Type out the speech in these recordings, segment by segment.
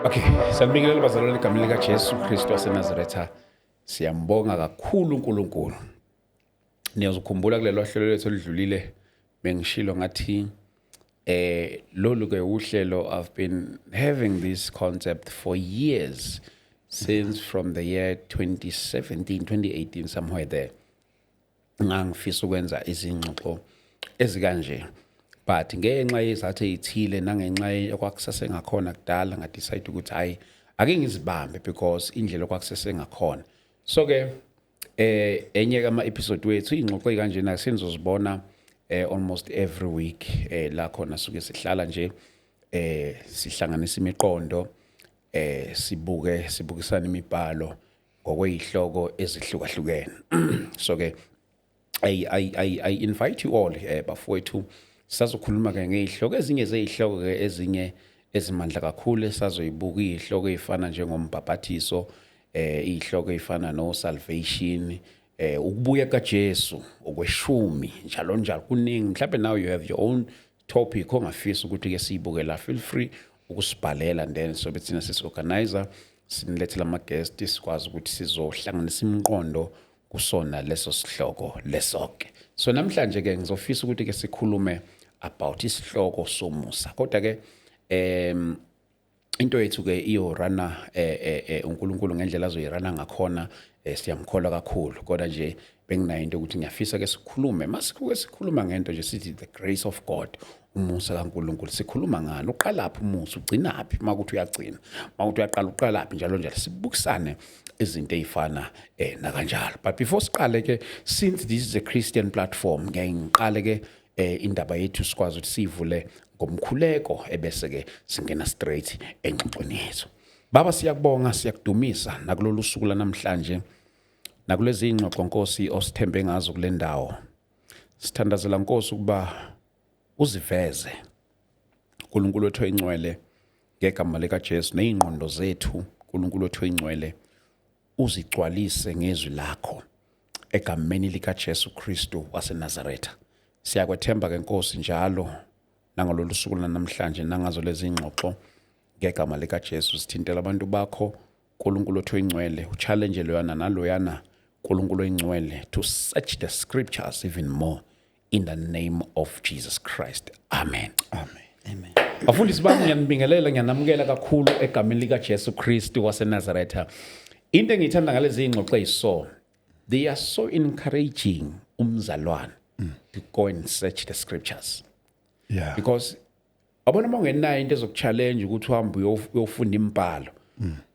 Okay, sanibingelela bazalwane egameni likaJesu Kristu waseNazaretha. Siyambonga kakhulu uNkulunkulu. Niyazokhumbula kulelo hlelo lethu oludlulile bengishilo ngathi lolu ke uhlelo. I've been having this concept for years, since from the year 2017, 2018, somewhere there. Ngangifisa ukwenza izingxoxo ezikanje, but ngenxa yezathu ezithile nangenxa okwakusasengakhona kudala, ngadecide ukuthi hayi, ake ngizibambe because indlela okwakusesengakhona. So ke enye kama episode wethu, ingxoxo kanjena senizozibona almost every week, la khona suke sihlala nje sihlanganisa imiqondo, sibuke sibukisana imibhalo ngokweyihloko ezihlukahlukene. So ke I invite you all, bafowethu. Sazokhuluma ke ngezihloko, ezinye zezihloko ke, ezinye ezimandla kakhulu esazoyibuka, izihloko ezifana njengombhabhathiso, izihloko ezifana no salvation, ukubuya kaJesu, okweshumi, njalo njalo, kuningi. Mhlawumbe now you have your own topic ongafisa ukuthi ke siyibuke la, feel free ukusibhalela and then sobe thina sisi-organizer, sinilethele ama-guest, sikwazi ukuthi sizohlanganisa imiqondo kusona leso sihloko leso-ke. So namhlanje ke ngizofisa ukuthi ke sikhulume about isihloko somusa, kodwa ke into yethu ke iyorana uNkulunkulu ngendlela azoyirana ngakhona. Siyamkholwa kakhulu, kodwa nje benginayo into ukuthi ngiyafisa ke sikhulume. Masikuke sikhuluma ngento nje sithi the grace of God, umusa kaNkulunkulu, sikhuluma ngalo, uqalaphi umusa, ugcinaphi makuthi uyagcina, makuthi uyaqala uqalaphi, njalo njalo, sibukisane izinto ezifana nakanjalo. But before siqale ke, since this is a Christian platform, ngeke ngiqale ke indaba yethu sikwazi ukuthi sivule ngomkhuleko, ebese ke singena straight engxoxweni yethu. Baba, siyakubonga, siyakudumisa nakulolu suku lanamhlanje, nakulezi ingxoxo, Nkosi, osithembe ngazo kule ndawo. Sithandazela, Nkosi, ukuba uziveze, uNkulunkulu wethu oyingcwele, ngegama lika Jesu, nezingqondo zethu, uNkulunkulu wethu oyingcwele, uzigcwalise ngezwi lakho egameni lika Jesu Kristu waseNazaretha. Siyakwethemba ke, Nkosi, njalo nangalolu suku lanamhlanje nangazo lezi ingxoxo. Ngegama lika Jesu sithintela abantu bakho, uNkulunkulu wethu oyingcwele, uchallenge loyana naloyana, uNkulunkulu oyingcwele, to search the scriptures even more, in the name of Jesus Christ. Amen. Amen. Amen. Bafundisi bami, ngiyanibingelela, ngiyanamukela kakhulu egameni lika Jesu Kristu waseNazaretha. Into engiyithanda ngalezi ingxoxo eyiso, they are so encouraging umzalwane to go and search the scriptures because abona uma ungenayo into ezokuchallenge ukuthi uhambe uyofunda imibhalo,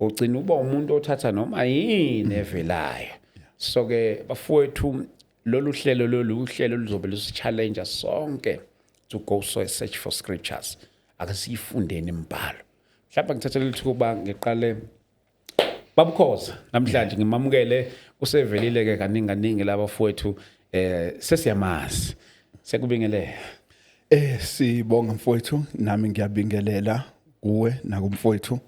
ugcina uba umuntu othatha noma yini evelayo. So ke bafowethu, lolu hlelo, lolu uhlelo luzobe lusi-challenge sonke to go so search for scriptures. Ake siyifundeni imibhalo. Mhlawumbe ngithathe leli thuba ngiqale babukhoza namhlanje, ngimamukele, usevelile ke kaningi kaningi laba fowethu, sesiyamazi. Siyakubingelela. Sibonga mfowethu, nami ngiyabingelela kuwe nakumfowethu.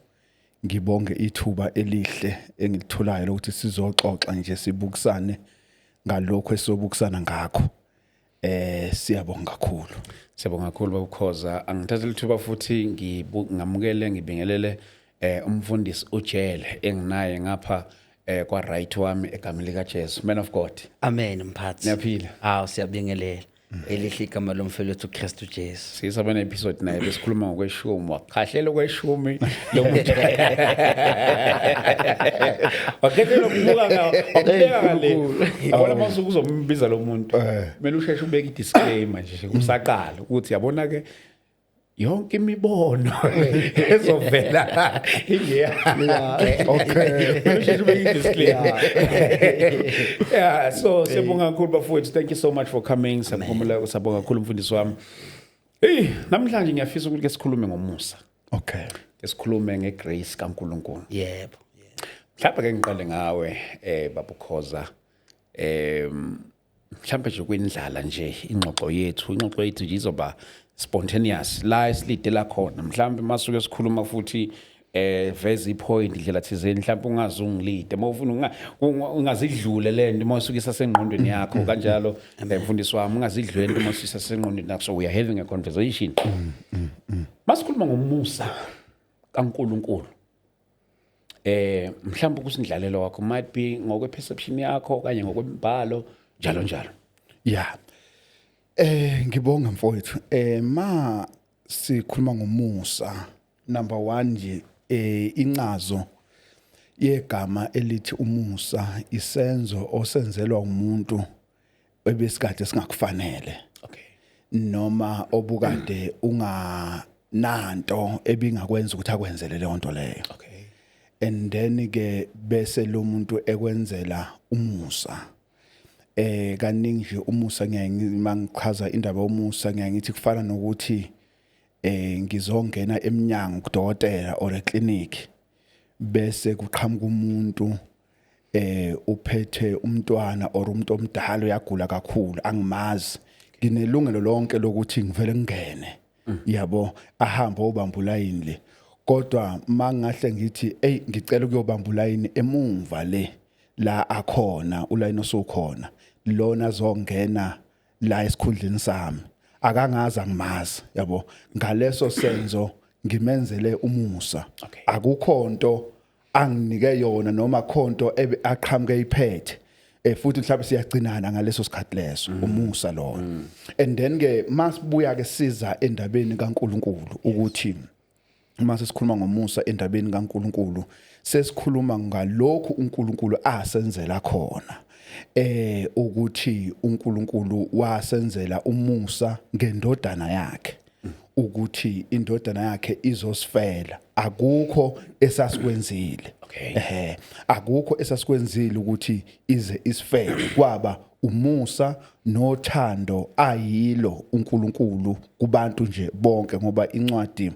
Ngibonge ithuba elihle engilitholayo lokuthi sizoxoxa nje, sibukisane ngalokho esobukisana ngakho. Siyabonga kakhulu. Siyabonga kakhulu, babukhoza. Angithathe lithuba futhi ngamukele, ngibingelele umfundisi uJele enginaye ngapha kwa right wami, egameni lika Jesu. Man of God. Amen, mphathi. Niyaphila? Awu, siyabingelela. Elihle igama lomfelo wethu uKristu Jesu. Sike ne episode naye besikhuluma ngokweshumi, wakhahlela okweshumi lo muntu, wakhethela ukubuka nga wakubeka ngale. Yabona, masuku uzombiza lo muntu, kumele usheshe ubeke i-disclaimer nje usaqala ukuthi yabona ke, yonke imibono ezovela ingeyakhe. Usheshe ubeke i-disclaimer. Yeah, so siyabonga kakhulu bafowethu, thank you so much for coming. Siyabonga, siyabonga kakhulu, mfundisi wami. Hey, namhlanje ngiyafisa ukuthi ke sikhulume ngomusa. Ke sikhulume ngegrace kaNkulunkulu. Yebo. Mhlawumbe ke ngiqale ngawe, babukhoza. Mhlawumbe nje kwindlala nje ingxoxo yethu, ingxoxo yethu nje izoba spontaneous la esilidela khona. Mhlawumbe masuke sikhuluma futhi veza ipoint indlela thizeni, mhlawumbe ungaze ungilide uma ufuna, ungazidlule le nto uma usuke isasengqondweni yakho kanjalo. Mfundisi wami, ungazidlule into uma usuke isasengqondweni yakho. So we are having a conversation. Masikhuluma ngomusa kaNkulunkulu. Mhlawumbe kusindlalelo wakho might be ngokwe perception yakho okanye ngokwembhalo, njalo njalo. Yeah. Ngibonga mfowethu. Ma sikhuluma ngomusa, number 1 nje, incazo yegama elithi umusa, isenzo osenzelwa umuntu ebesikade singakufanele noma obukade ungananto ebingakwenza ukuthi akwenzele leyo nto leyo. And then ke bese lo muntu ekwenzela umusa. Kaningi nje umusa, ngiyaye mangichaza indaba yomusa, ngiyaye ngithi kufana nokuthi ngizongena eminyango kudokotela or eclinic, bese kuqhamuka umuntu uphethe umntwana or umuntu omdala uyagula kakhulu, angimazi. Nginelungelo lonke lokuthi ngivele ngingene, yabo, ahambe obamba ulayini le, kodwa mangahle ngithi, "Hey, ngicela ukuyobamba ulayini emumva le la akhona ulayini osukhona lona zongena la esikhundleni sami," akangazi, angimazi, yabo. Ngaleso senzo ngimenzele umusa. Akukho nto anginike yona noma khonto ebe aqhamuke iphethe, futhi mhlawumbe siyagcinana ngaleso sikhathi leso, umusa lona. And then ke masibuya ke siza endabeni kaNkuluNkulu, ukuthi uma sesikhuluma ngomusa endabeni kaNkuluNkulu, sesikhuluma ngalokhu uNkulunkulu asenzela khona, ukuthi uNkulunkulu wasenzela umusa ngendodana yakhe, ukuthi indodana yakhe izosifela. Akukho esasikwenzile. Akukho esasikwenzile ukuthi ize isifele, kwaba umusa nothando ayilo uNkulunkulu kubantu nje bonke, ngoba incwadi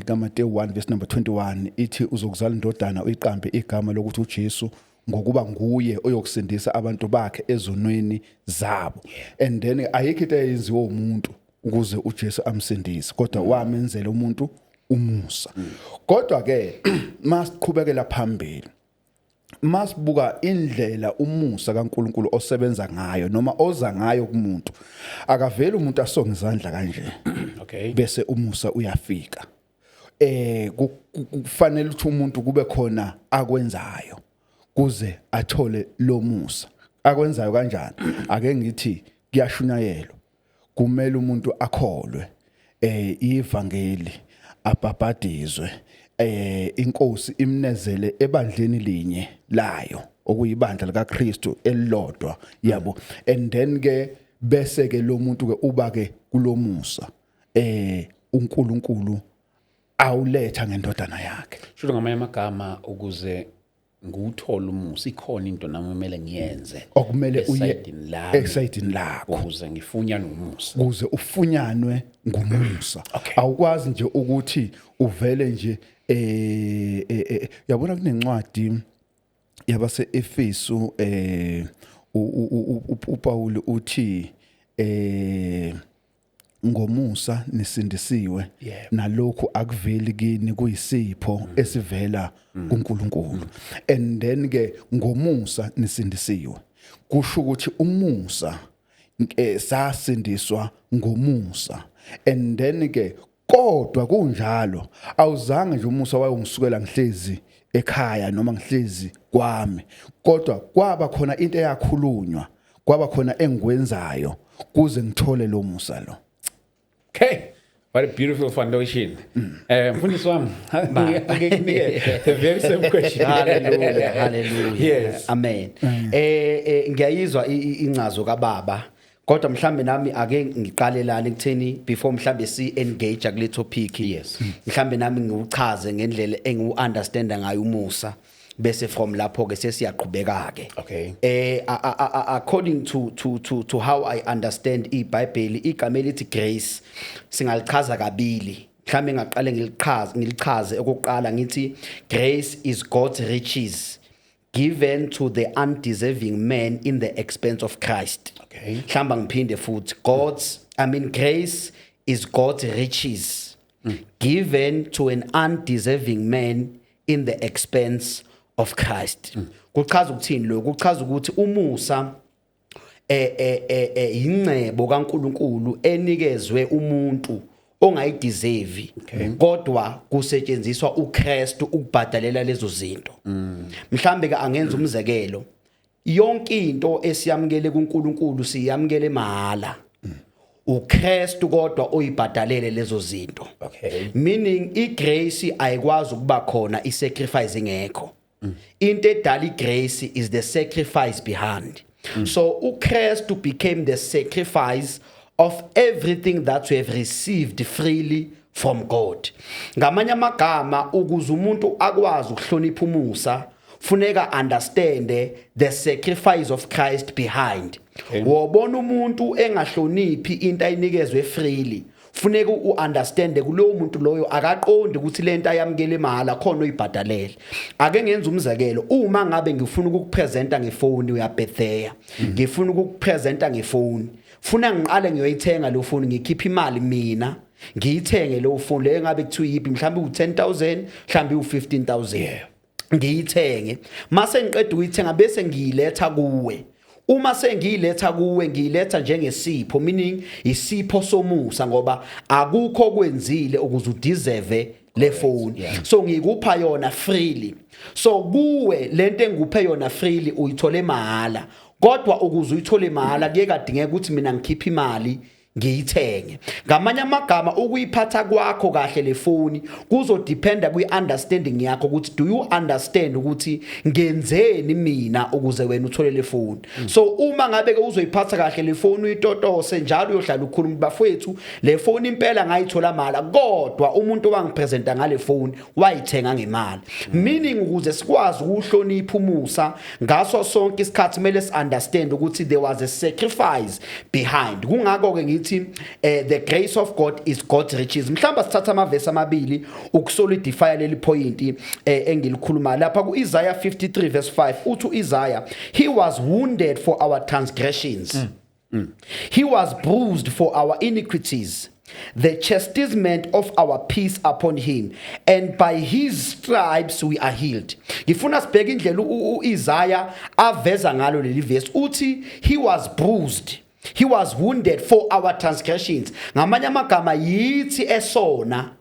kaMateyu 1 verse number 21 ithi, "Uzokuzala indodana, uyiqambe igama lokuthi uJesu, ngokuba nguye oyokusindisa abantu bakhe ezonweni zabo." And then ayikho into eyenziwe umuntu ukuze uJesu amsindise, kodwa wamenzela umuntu umusa. Kodwa ke masiqhubekela phambili, masibuka indlela umusa kaNkuluNkulu osebenza ngayo noma oza ngayo kumuntu, akaveli umuntu asonge izandla kanje bese umusa uyafika. Kufanele ukuthi umuntu kube khona akwenzayo kuze athole lo musa. Akwenzayo kanjani? Ake ngithi kuyashunyayelwa, kumele umuntu akholwe ivangeli, abhabhadizwe, inkosi imnezele ebandleni linye layo, okuyibandla likaKristu elilodwa, yabo. And then ke bese ke lo muntu ke uba ke kulomusa uNkulunkulu awuletha ngendodana yakhe. Shuthi ngamanye amagama, ukuze ngiwuthole umusa, ikhona into nami kumele ngiyenze okumele uye esayidini lami esayidini lakho ukuze ngifunyane umusa. Ukuze ufunyanwe ngumusa. Awukwazi nje ukuthi uvele nje. Yabona, kunencwadi yabase Efesu, uPaul uthi, "Ngomusa nisindisiwe, nalokhu akuveli kini, kuyisipho esivela kuNkulunkulu." And then ke ngomusa nisindisiwe kusho ukuthi umusa, sasindiswa ngomusa. And then ke kodwa kunjalo, awuzange nje umusa wayongisukela ngihlezi ekhaya noma ngihlezi kwami, kodwa kwaba khona into eyakhulunywa, kwaba khona engikwenzayo kuze ngithole lo musa lo. Okay. What a beautiful foundation. Mfundisi wami, ngikunike the very same question. Hallelujah, hallelujah. Yes. Amen. Ngiyayizwa incazo kababa. Kodwa mhlambe nami ake ngiqale lana ekutheni before mhlambe si engage kule topic. Mhlambe nami ngiuchaze ngendlela engiu understand ngayo umusa, bese from lapho ke sesiyaqhubeka ke. According to how I understand iBhayibheli, igama elithi grace singalichaza kabili. Mhlambe ngaqale ngilichaze okokuqala, ngithi grace is God's riches given to the undeserving man in the expense of Christ. Mhlamba ngiphinde futhi, God's I mean, grace is God's riches given to an undeserving man in the expense of Christ. Kuchaza ukuthini lokho? Kuchaza ukuthi umusa ingcebo kaNkuluNkulu enikezwe umuntu. Ongayideserve, kodwa kusetshenziswa uKristu ukubhadalela lezo zinto. Mhlambe ke angenza umzekelo: yonke into esiyamkele kuNkulunkulu siyamkele mahala, uKristu kodwa oyibhadalele lezo zinto. Meaning igrace ayikwazi ukuba khona isacrifice ingekho. Into edala igrace is the sacrifice behind. So uKristu became the sacrifice of everything that we have received freely from God. Ngamanye amagama, ukuze umuntu akwazi ukuhlonipha umusa, funeka understand the sacrifice of Christ behind. Wobona umuntu engahloniphi into ayinikezwe freely, funeka uunderstand kulowo muntu loyo akaqondi ukuthi lento ayamkele imali khona uyibhadalele. Ake ngenza umzekelo: uma ngabe ngifuna ukukupresenta ngefoni, uyabhethea, ngifuna ukukupresenta ngefoni, funa ngiqale ngiyoyithenga lo phone, ngikhipha imali mina ngiyithenge lo phone leyo, ngabe kuthiwa yiphi, mhlawumbe u10000, mhlawumbe u15000, ngiyithenge. Mase ngiqeda ukuyithenga, bese ngiyiletha kuwe. Uma sengiyiletha kuwe, ngiyiletha njengesipho, meaning isipho somusa, ngoba akukho kwenzile ukuze udeserve le phone. So ngikupha yona freely. So kuwe lento engikuphe yona freely uyithole mahala, kodwa ukuze uyithole mahala kuye kadingeka ukuthi mina ngikhiphe imali ngiyithenge. Ngamanye amagama, ukuyiphatha kwakho kahle le phone kuzodependa kwi-understanding yakho, ukuthi do you understand ukuthi ngenzeni mina ukuze wena uthole le phone. So uma ngabe ke uzoyiphatha kahle le phone, uyitotose njalo, uyohlala ukhuluma, "Bafowethu, le phone impela ngayithola mala, kodwa umuntu owangipresenta ngale phone wayithenga ngemali." Meaning ukuze sikwazi ukuhlonipha umusa ngaso sonke isikhathi, kumele si-understand ukuthi there was a sacrifice behind. Kungakho ke ngithi the grace of God is God's riches. Mhlawumbe sithatha amavesi amabili ukusolidify leli point engilikhuluma lapha. Ku-Isaiah 53 verse 5, uthi uIsaiah, "He was wounded for our transgressions, he was bruised for our iniquities. The chastisement of our peace upon him, and by his stripes we are healed." Ngifuna sibheke indlela uIsaiah aveza ngalo leli verse. Uthi he was bruised, he was wounded for our transgressions. Ngamanye amagama, yithi esona,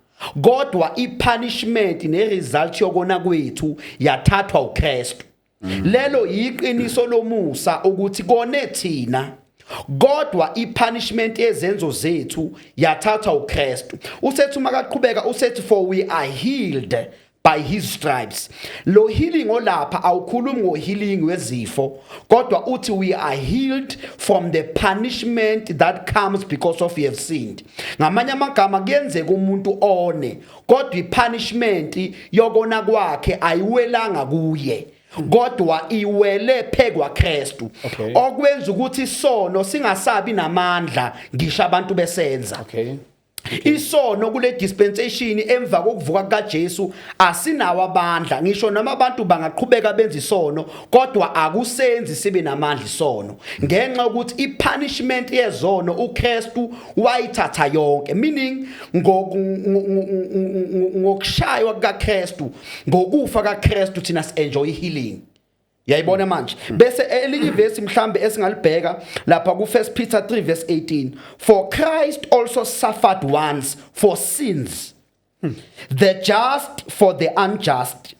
kodwa ipunishment neresult yokona kwethu yathathwa uKristu. Lelo yiqiniso lomusa, ukuthi kone thina, kodwa ipunishment yezenzo zethu yathathwa uKristu. Usethi makaqhubeka usethi, "For we are healed by his stripes." Lo healing olapha awukhulumi ngo healing wezifo, kodwa uthi we are healed from the punishment that comes because of we have sinned. Ngamanye amagama, kuyenzeka umuntu one, kodwa ipunishment yokona kwakhe ayiwelanga kuye, kodwa iwele phekwa Kristu, okwenza ukuthi isono singasabi namandla ngisho abantu besenza. Isono kule dispensation emva kokuvuka kukaJesu asinawo amandla. Ngisho noma abantu bangaqhubeka benza isono, kodwa akusenzi sibe namandla isono, ngenxa yokuthi ipunishment yezono uKristu wayithatha yonke. Meaning ngokushaywa kukaKristu, ngokufa kaKristu, thina si-enjoy healing. Yayibona manje? Bese elinye ivesi mhlambe esingalibheka lapha ku 1 Peter 3 verse 18: "For Christ also suffered once for sins, the just for the unjust,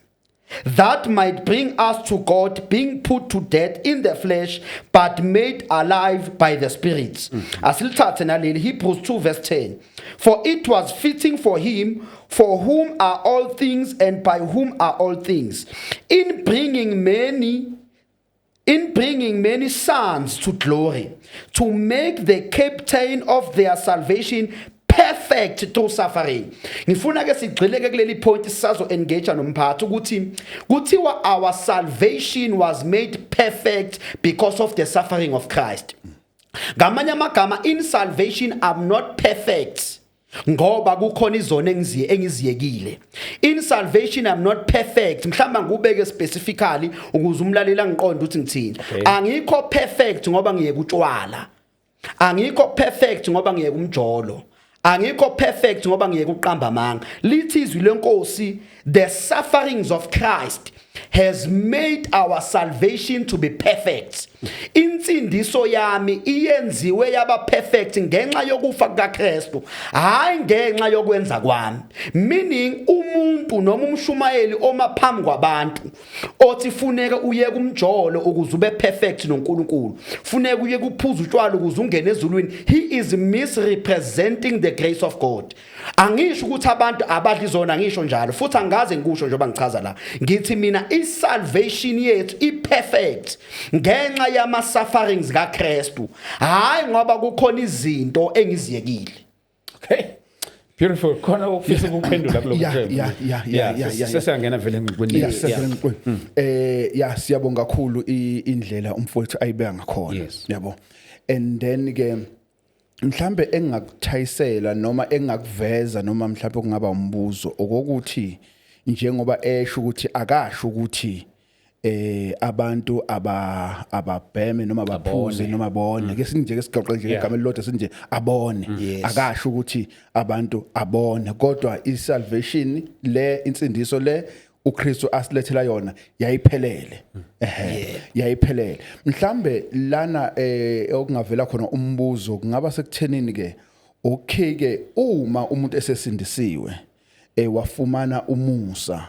that might bring us to God, being put to death in the flesh but made alive by the Spirit." Asilithathe naleli Hebrews 2 verse 10: "For it was fitting for him, for whom are all things and by whom are all things, in bringing many sons to glory, to make the captain of their salvation perfect through suffering." Ngifuna ke sigxileke kuleli point, sisazo engage nomphathi, ukuthi kuthiwa our salvation was made perfect because of the suffering of Christ. Ngamanye amagama, in salvation I'm not perfect ngoba kukhona izono engiziye engiziyekile. In salvation I'm not perfect. Mhlawumbe ngubeke specifically ukuze umlaleli angiqonde ukuthi ngithini. Angikho perfect ngoba ngiyeka utshwala, angikho perfect ngoba ngiyeka umjolo, angikho perfect ngoba ngiyeka uqamba amanga. Lithi izwi lenkosi, the sufferings of Christ has made our salvation to be perfect. Insindiso yami iyenziwe yaba perfect ngenxa yokufa kukaKristu, hayi ngenxa yokwenza kwami. Meaning umuntu noma umshumayeli oma phambi kwabantu othi funeka uye kumjolo ukuze ube perfect noNkulunkulu, funeka uye kuphuza utshwala ukuze ungene ezulwini, he is misrepresenting the grace of God. Angisho ukuthi abantu abadla izona, ngisho njalo futhi angaze ngikusho njengoba ngichaza la. Ngithi mina isalvation yethu iperfect ngenxa yama sufferings kaKristu, hayi ngoba kukhona izinto engiziyekile. Okay, beautiful. Khona ukufisa ukuphendula kulokho? Yeah. Sesiyangena vele ngikweni. Yeah, siyabonga kakhulu indlela umfowethu ayibeka ngakhona. Yabo, and then ke mhlambe engakuthayisela noma engakuveza noma mhlambe kungaba umbuzo okokuthi, njengoba esho ukuthi akasho ukuthi abantu ababheme noma baphuze noma bone, ke sinje ke sigoqe nje igama elilodwa, sinje abone. Akasho ukuthi abantu abone, kodwa isalvation le, insindiso le uKristu asilethela yona yayiphelele, ehe, yayiphelele. Mhlambe lana okungavela khona umbuzo kungaba sekuthenini ke, okay ke, uma umuntu esesindisiwe, wafumana umusa,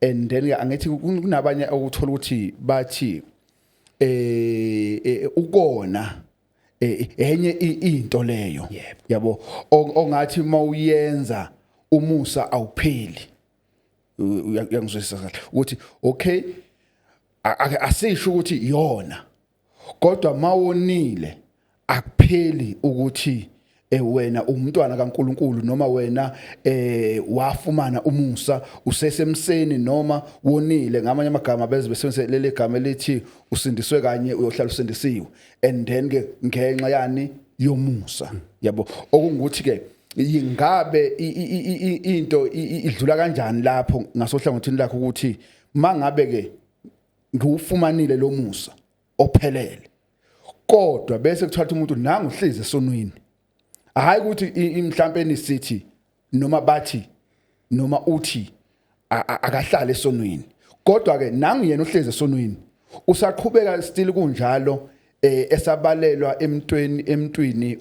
and then ke angithi kunabanye ukuthola ukuthi bathi ukona enye into leyo, yabo, ongathi mawuyenza umusa awupheli. Uyangizwisisa kahle ukuthi okay, asisho ukuthi yona, kodwa mawonile akupheli ukuthi wena umntwana kaNkuluNkulu noma wena wafumana umusa usesemseni noma wonile. Ngamanye amagama beze besebenzise leli gama elithi usindiswe kanye uyohlala usindisiwe, and then ke ngenxa yani yomusa, yabo, okungukuthi ke ingabe into idlula kanjani lapho ngasohlangothini lakho, ukuthi mangabe ke ngiwufumanile lo musa ophelele, kodwa bese kuthatha umuntu nangu uhlezi esonweni, hayi ukuthi mhlambe nisithi noma bathi noma uthi akahlale esonweni, kodwa ke nangu yena uhlezi esonweni, usaqhubeka still kunjalo, esabalelwa emntwini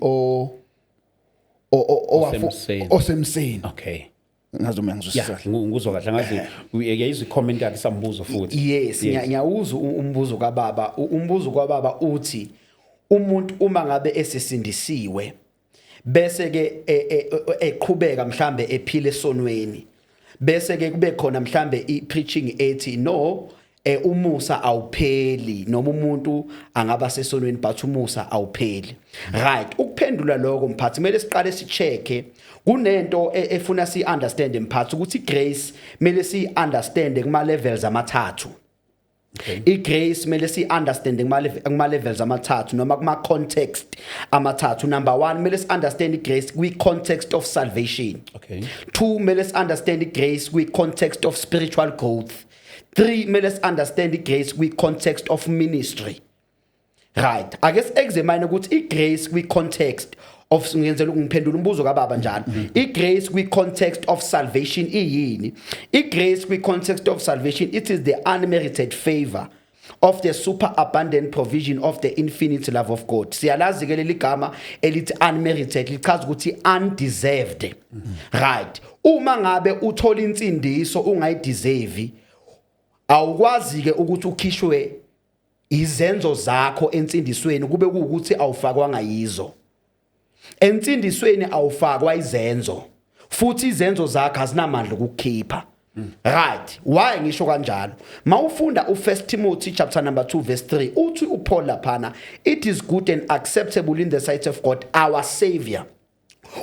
Osemseni. Osemseni. Ngazi uma ngizwisisa kahle. Nguzwa kahle, ngazi uyayizwa i-comment yakhe sambuzo futhi. Yes, ngiyawuzwa umbuzo kababa. Umbuzo kababa uthi umuntu uma ngabe esesindisiwe bese ke eqhubeka mhlambe ephile esonweni, bese ke kube khona mhlambe i-preaching ethi no, umusa awupheli, noma umuntu angaba sesonweni but umusa awupheli. Right, ukuphendula lokho mphathi, kumele siqale sichecke kunento efuna si understand mphathi, ukuthi grace kumele si understand kuma levels amathathu. I-grace kumele si-understand kuma levels amathathu noma kuma context amathathu. Number 1, kumele si-understand i-grace kwi-context of salvation. 2, kumele si-understand i-grace kwi-context of spiritual growth. 3, kumele si-understand i-grace kwi-context of ministry. Right, ake si-examine ukuthi i-grace kwi-context of, ngiyenzela ukungiphendula umbuzo kababa njalo, i-grace kwi-context of salvation iyini? I-grace kwi-context of salvation, it is the unmerited favor of the super abundant provision of the infinite love of God. Siyalazi ke leli gama elithi unmerited, lichaza ukuthi undeserved. Right, uma ngabe uthola insindiso ungayideserve, awukwazi ke ukuthi ukhishwe izenzo zakho ensindisweni, kube kuwukuthi awufakwanga yizo ensindisweni. Awufakwa izenzo, futhi izenzo zakho azinamandla ukukukhipha. Right, why ngisho kanjalo? Mawufunda u1 Timothy chapter number 2 verse 3, uthi uPaul laphana, "It is good and acceptable in the sight of God our savior."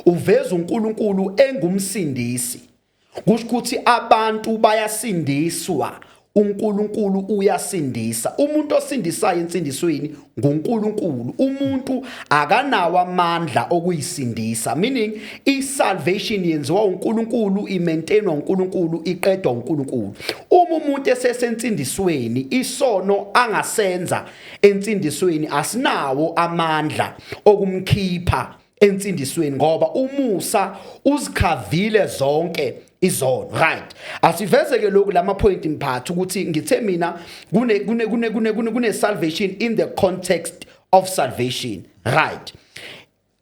Uveza uNkulunkulu engumsindisi, kusho ukuthi abantu bayasindiswa, uNkulunkulu uyasindisa. Umuntu osindisayo ensindisweni nguNkulunkulu, umuntu akanawo amandla okuyisindisa. Meaning isalvation yenziwa uNkulunkulu, imaintainwa uNkulunkulu, iqedwa uNkulunkulu. Uma umuntu esesensindisweni, isono angasenza ensindisweni asinawo amandla okumkhipha. Ensindisweni, ngoba umusa uzikhavile zonke izono, right? Asiveze ke lokhu lama point, mphathi, ukuthi ngithe mina kune salvation in the context of salvation, right?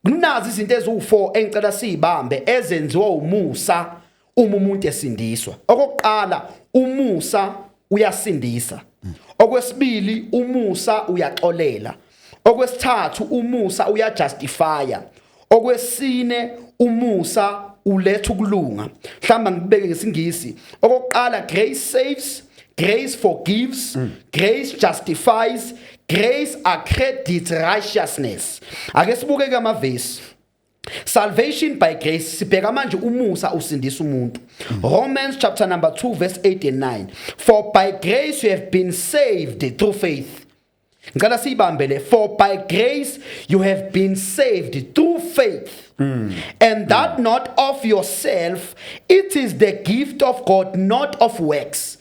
Kunazi izinto eziwu4 engicela siyibambe ezenziwa umusa uma umuntu esindiswa. Okokuqala, umusa uyasindisa. Okwesibili, umusa uyaxolela. Okwesithathu, umusa uyajustifya. Okwesine, umusa uletha ukulunga. Mhlamba ngibeke ngesingisi. Okokuqala, grace saves, grace forgives, grace justifies, grace accredits righteousness. Ake sibuke ke amavesi. Salvation by grace, sibheka manje umusa usindisa umuntu. Romans chapter number 2 verse 8 and 9: "For by grace you have been saved through faith." Ngicela siyibambele. "For by grace you have been saved through faith, and that not of yourself, it is the gift of God, not of works."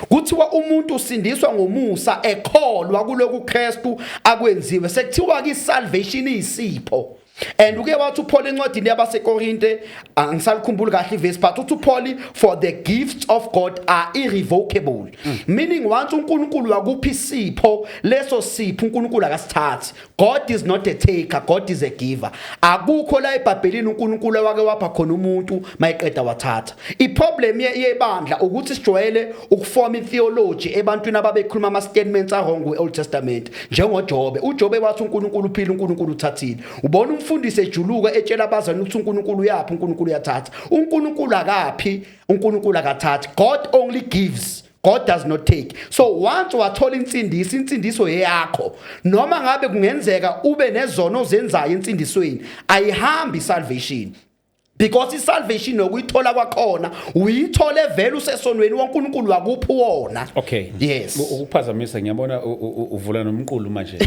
Kuthiwa umuntu usindiswa ngomusa ekholwa kuloku Kristu akwenziwe. Sekuthiwa ke salvation isipho. And uke wathi uPaul encwadini yabaseKorinte, angisalikhumbuli kahle iverse, but uthi uPaul, "For the gifts of God are irrevocable," meaning once uNkulunkulu wakupha isipho, leso sipho uNkulunkulu akasithathi. God is not a taker, God is a giver. Akukho la eBhayibhelini uNkulunkulu wake wapha khona umuntu mayiqeda wathatha. Iproblem yebandla ukuthi sijwayele ukuform itheology ebantwini ababekhuluma ama statements a wrong we-Old Testament, njengoJobe. UJobe wathi uNkulunkulu uphile, uNkulunkulu uthathile. Ubona umfundisi ejuluka etshela abazali ukuthi uNkulunkulu uyaphi, uNkulunkulu uyathatha. uNkulunkulu akaphi, uNkulunkulu akathathi. God only gives, God does not take. So once wathola insindiso, insindiso yakho, noma ngabe kungenzeka ube nezono ozenzayo insindisweni, ayihambi salvation, because isalvation nokuyithola kwakhona uyithole vele usesonweni, waNkulunkulu wakuphi wona. Okay. Yes. Ukuphazamisa, ngiyabona uvula nomqulu manje.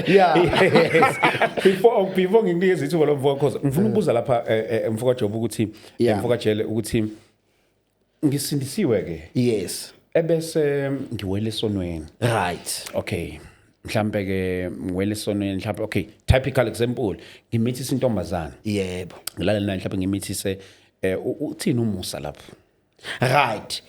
Yeah. Yes. Before ngikunikeze ithuba lomfoka Khoza, ngifuna ukubuza lapha, mfoka Job, ukuthi mfoka Jele, ukuthi ngisindisiwe ke ebese ngiwele esonweni. Okay. Mhlambe ke ngiwele esonweni, mhlambe, okay, typical example, ngimithisa intombazana. Ngilale naye, mhlambe ngimithise, uthini umusa lapho? Right,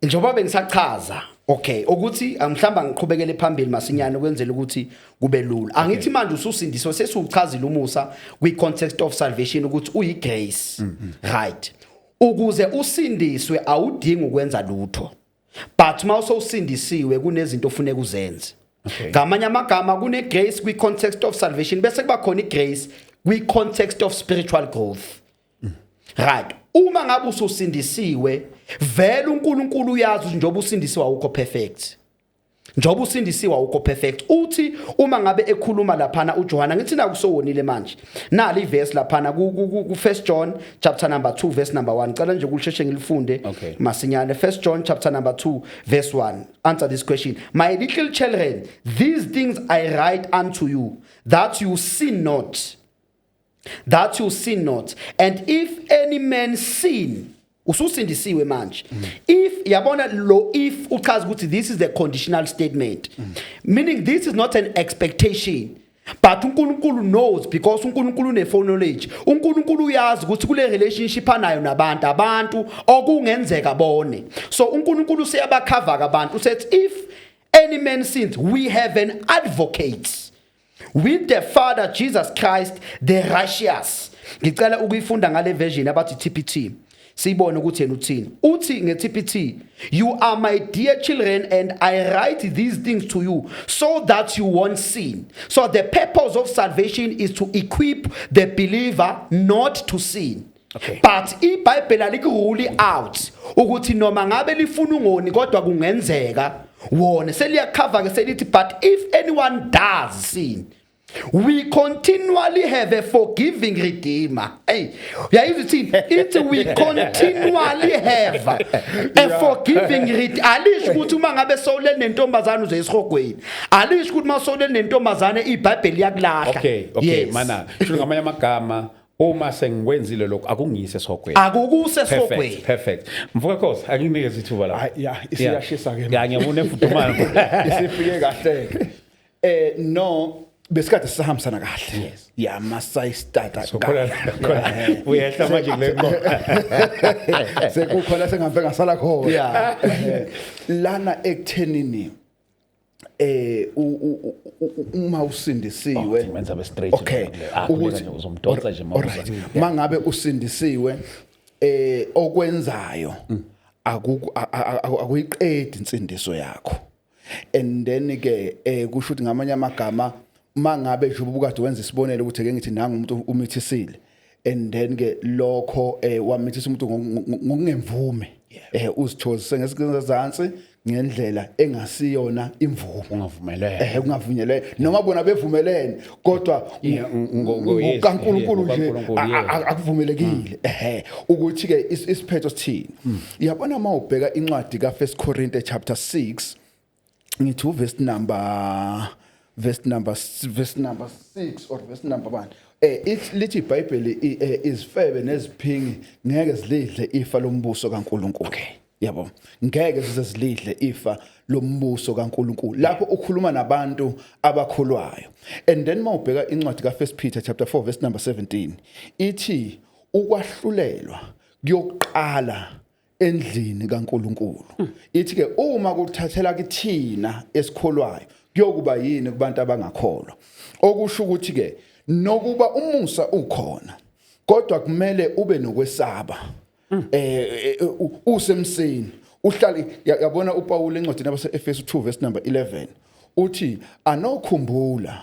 njengoba bengisachaza, okay, ukuthi mhlamba ngiqhubekele phambili masinyane ukwenzela ukuthi kube lula. Angithi manje ususindiswa, sesiwuchazile umusa kwi context of salvation ukuthi uyi grace, right? Ukuze usindiswe awudingi ukwenza lutho, but mawusowusindisiwe kunezinto ofuneka uzenze. Ngamanye amagama, kune grace kwi context of salvation, bese kuba khona i grace kwi context of spiritual growth, right? Uma ngabe ususindisiwe vele, uNkulunkulu uyazi ukuthi njengoba usindisiwe awukho perfect. Njengoba usindisiwe awukho perfect. Uthi uma ngabe ekhuluma laphana uJohana, ngithi naku sowonile manje, nali iverse laphana ku 1 John chapter number 2 verse number 1. Cela nje ukusheshe ngilifunde masinyane. 1 John chapter number 2 verse 1. Answer this question: "My little children, these things I write unto you that you sin not, that you sin not. And if any man sin." Ususindisiwe manje. If yabona lo if uchaza ukuthi this is the conditional statement, meaning this is not an expectation, but uNkulunkulu knows, because uNkulunkulu une knowledge. uNkulunkulu uyazi ukuthi kule relationship anayo nabantu, abantu okungenzeka bone. So uNkulunkulu useyabacover abantu. Usethi, "If any man sins, we have an advocate with the Father, Jesus Christ the righteous." Ngicela ukuyifunda ngale version abathi TPT, siyibone ukuthi yena uthini. Uthi nge-TPT, "You are my dear children, and I write these things to you so that you won't sin." So the purpose of salvation is to equip the believer not to sin. But iBhayibheli alikurule out ukuthi noma ngabe lifuna ungoni, kodwa kungenzeka wona. Seliyacover ke, selithi, "But if anyone does sin, we continually have a forgiving redeemer." Hey, uyayizwa ithini? Ithi we continually have a forgiving redeemer. Alisho ukuthi uma ngabe sowulele nentombazane uze esihogweni. Alisho ukuthi uma sowulele nentombazane iBhayibheli liyakulahla. Okay. Mana sho ngamanye amagama, uma sengikwenzile lokho akungiyise esihogweni. Akukuse esihogweni. Perfect. Mfoka Khoza, akunikeze ithuba lapho. Hayi, ya, isiyashisa ke. Ya, ngiyabona efudumala. Isifike kahle ke. No, Besikade sisahambisana kahle. Yes. Ya, masayistata. So khona khona uyehla manje kule ngoma. Sekukhona sengihambe ngasala khona. Lana ekuthenini uma usindisiwe Oh, menza be straight. Okay. Ah, Ukuthi ukuthi uzomdonsa nje Alright. Mangabe usindisiwe, okwenzayo akuyiqedi insindiso yakho. And then ke kusho ukuthi ngamanye amagama, mangabe nje ubukade wenza isibonelo ukuthi ake ngithi nanga umuntu umithisile, and then ke lokho wamithisa umuntu ngokungemvume, uzithozise ngesikazansi ngendlela engasiyona imvume. Ungavumelene. Kungavunyelene noma bona bevumelene, kodwa Yeah, yes, ngokaNkulunkulu nje ngokaNkulunkulu, yeah. akuvumelekile. Ukuthi ke isiphetho sithini? Yabona, mawubheka incwadi ka1 Corinthians chapter 6, ngithi u verse number 6 or verse number 1, lithi iBhayibheli, izifebe neziphingi ngeke zilidle ifa lombuso kaNkulunkulu. Okay. Yabo, ngeke size zilidle ifa lombuso kaNkulunkulu lapho ukhuluma nabantu abakholwayo. And then mawubheka incwadi ka1 Peter chapter 4 verse number 17, ithi ukwahlulelwa kuyoqala endlini kaNkulunkulu. Ithi ke uma kuthathela kithina esikholwayo, kuyokuba yini kubantu abangakholwa? Okusho ukuthi ke nokuba umusa ukhona, kodwa kumele ube nokwesaba usemseni uhlale. Yabona, uPaul encwadini yabase-Efesu 2 verse number 11 uthi anokhumbula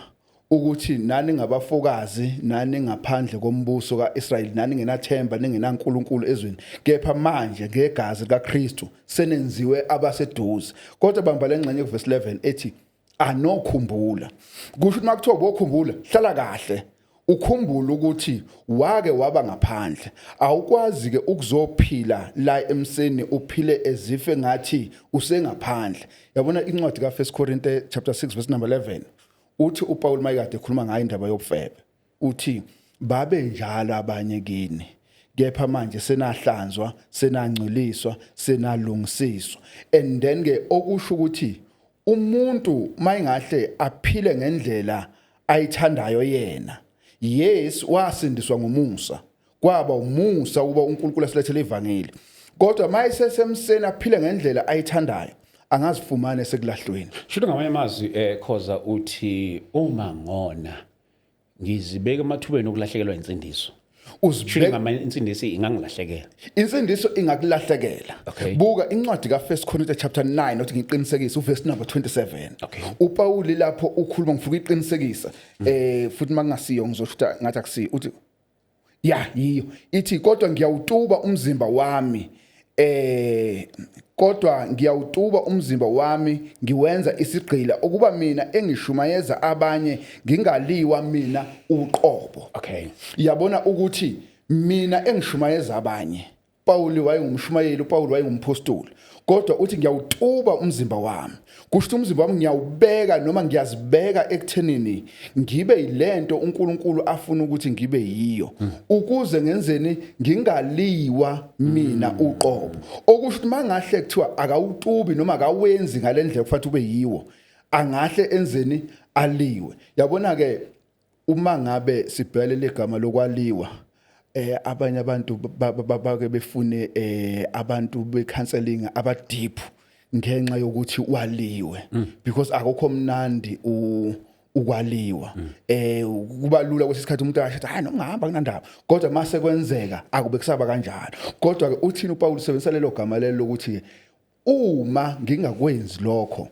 ukuthi nani ngabafokazi, nani ngaphandle kombuso kaIsrayeli, nani ngenathemba, ningenaNkulunkulu ezweni, kepha manje ngegazi likaKristu senenziwe abaseduze. Kodwa bamba lengxenye kuverse 11 ethi anokhumbula. Kusho ukuthi makuthiwa bokhumbula, hlala kahle ukhumbule ukuthi wake waba ngaphandle. Awukwazi ke ukuzophila la emseni uphile ezife ngathi usengaphandle. Yabona, incwadi ka1 Corinthians chapter 6 verse number 11, uthi uPaul mayikade ekhuluma ngayo indaba yobufebe, uthi babe njalo abanye kini, kepha manje senahlanzwa, senangcweliswa, senalungisiswa. And then ke okusho ukuthi umuntu mayingahle aphile ngendlela ayithandayo yena, yes, wasindiswa ngomusa, kwaba umusa ukuba uNkulunkulu asilethele ivangeli, kodwa mayisesemseni aphile ngendlela ayithandayo, angazifumana sekulahlweni. Shuthi ngamanye amazwi, Khoza, uthi uma ngona ngizibeka emathubeni okulahlekelwa insindiso. Shuthi Uzibeka ngamanye insindiso ingangilahlekela. Insindiso ingakulahlekelwa. Okay. Buka incwadi ka1 Corinthians chapter 9, othi ngiqinisekise uverse number 27. uPaul lapho ukhuluma, ngifuna ukuqinisekisa futhi makungasiyo ngizoshuta ngathi akusiyo. Uthi ya yiyo, ithi kodwa ngiyawutuba umzimba wami ngiwenza isigqila, ukuba mina engishumayeza abanye ngingaliwa mina uqobo. Yabona ukuthi mina engishumayeza abanye, Paul wayengumshumayeli, uPaul wayengumpostoli, kodwa uthi ngiyawutuba umzimba wami. Kusho ukuthi umzimba wami ngiyawubeka noma ngiyazibeka ekuthenini ngibe yilento uNkulunkulu afuna ukuthi ngibe yiyo, ukuze ngenzeni? Ngingaliwa mina uqobo. Okusho ukuthi mangahle kuthiwa akawutubi noma akawenzi ngalendlela kufanele ube yiwo, angahle enzeni? Aliwe. Yabona ke, uma ngabe sibhele legama lokwaliwa, abanye abantu bake befune abantu becounseling aba deep ngenxa yokuthi waliwe, because akukho mnandi ukwaliwa. Kuba lula kwesikhathi umuntu asho hayi noma ungahamba kunandaba, kodwa mase kwenzeka akube kusaba kanjalo. Kodwa ke uthini uPaul? Usebenzisa lelo gama lelo lokuthi uma ngingakwenzi lokho,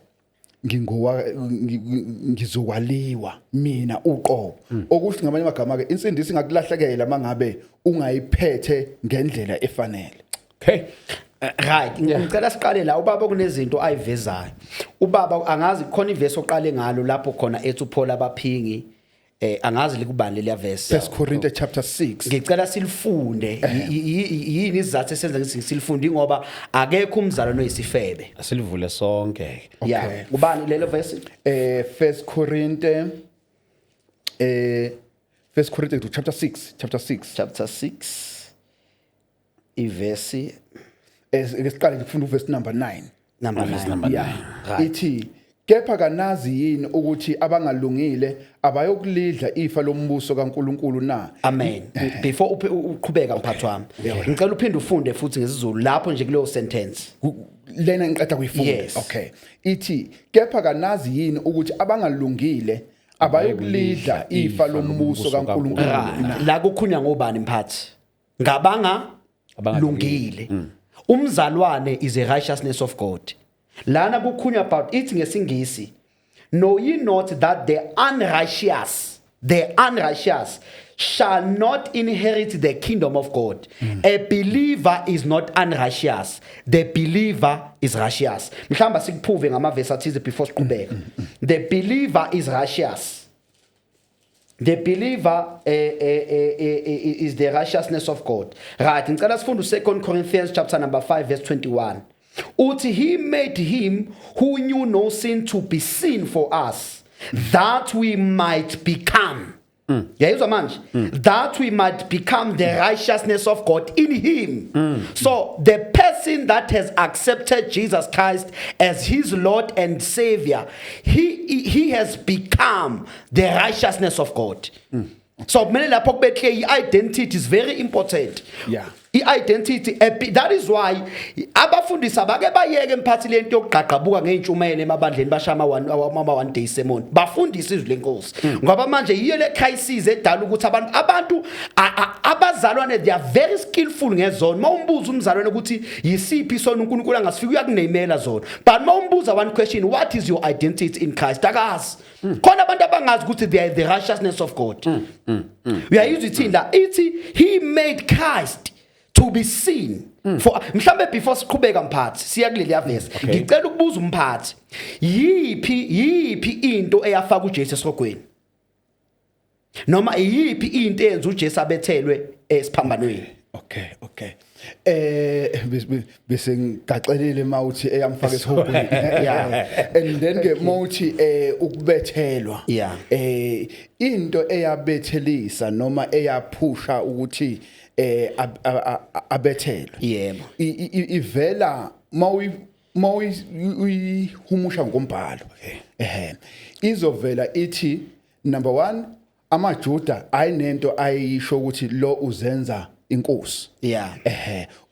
ngizokwaliwa mina uqobo. Okusho ngamanye amagama ke insindiso ingakulahlekela mangabe ungayiphethe ngendlela efanele. Okay. Right, ngicela siqale la ubaba kunezinto ayivezayo. Ubaba, angazi khona ivesi oqale ngalo lapho khona ethi uPaul abaphingi, angazi likubani leliya verse. First Corinthians chapter 6. Ngicela silifunde. Yini isizathu esenza ngithi silifunde? Ngoba akekho umzalwane oyisifebe. Asilivule sonke. Yeah, ubani lelo verse? First Corinthians, First Corinthians chapter 6, chapter 6. Chapter 6, ivesi Siqale ngifunda uverse number 9. Number Verse 9. number Yeah. 9. Right. Ithi Kepha kanazi yini ukuthi abangalungile abayokulidla ifa lombuso kaNkuluNkulu na? Amen. Before uqhubeka, mphathi wami, ngicela uphinde ufunde futhi ngesiZulu lapho nje kuleyo sentence. Lena ngiqeda kuyifunda? Yes. Okay, ithi, kepha kanazi yini ukuthi abangalungile abayokulidla ifa lombuso kaNkuluNkulu na? La kukhulunywa ngobani, mphathi? Ngabanga Abangalungile. lungile. Umzalwane is a righteousness of God. Lana kukhulunywa about, ithi ngesingisi, "Know ye not that the unrighteous shall not inherit the kingdom of God?" A believer is not unrighteous, the believer is righteous. Mhlamba sikuprove ngamavesi athize before siqhubeka. The believer is righteous. The believer is the righteousness of God, right? Ngicela sifunde u2 Corinthians chapter number 5 verse 21. Uthi, "He made him who knew no sin to be sin for us, that we might become," yayizwa manje, "that we might become the righteousness of God in him." So the person that has accepted Jesus Christ as his Lord and Savior, he has become the righteousness of God. So kumele lapho kube clear, i-identity is very important. I-identity, that is why abafundisi abake bayeke, mphathi, lento yokugqagqabuka ngey'ntshumayelo emabandleni, basha ama-one day sermon, bafundise izwi lenkosi, ngoba manje yiyo le crisis edala ukuthi abantu abazalwane, they are very skillful ngezono. Uma umbuza umzalwane ukuthi yisiphi isono uNkulunkulu angasifika, uyakuneyimela zona, but uma umbuza one question, "What is your identity in Christ?" akazi. Khona abantu abangazi ukuthi they are the righteousness of God. Uyayizwa ithini la? Ithi, "He made Christ to be sin for." Mhlambe before siqhubeka, mphathi, siya kuleli verse, ngicela ukubuza umphathi, yiphi into eyafaka uJesu esihogweni, noma iyiphi into eyenza uJesu abethelwe esiphambanweni? Okay. Bese ngigaxelile mawuthi eyamfaka esihogweni. And then ke mawuthi ukubethelwa. Into eyabethelisa noma eyaphusha ukuthi abethelwe. Ivela mawuyihumusha ngombhalo. Izovela ithi, number 1, amaJuda ayinento ayisho ukuthi lo uzenza inkosi.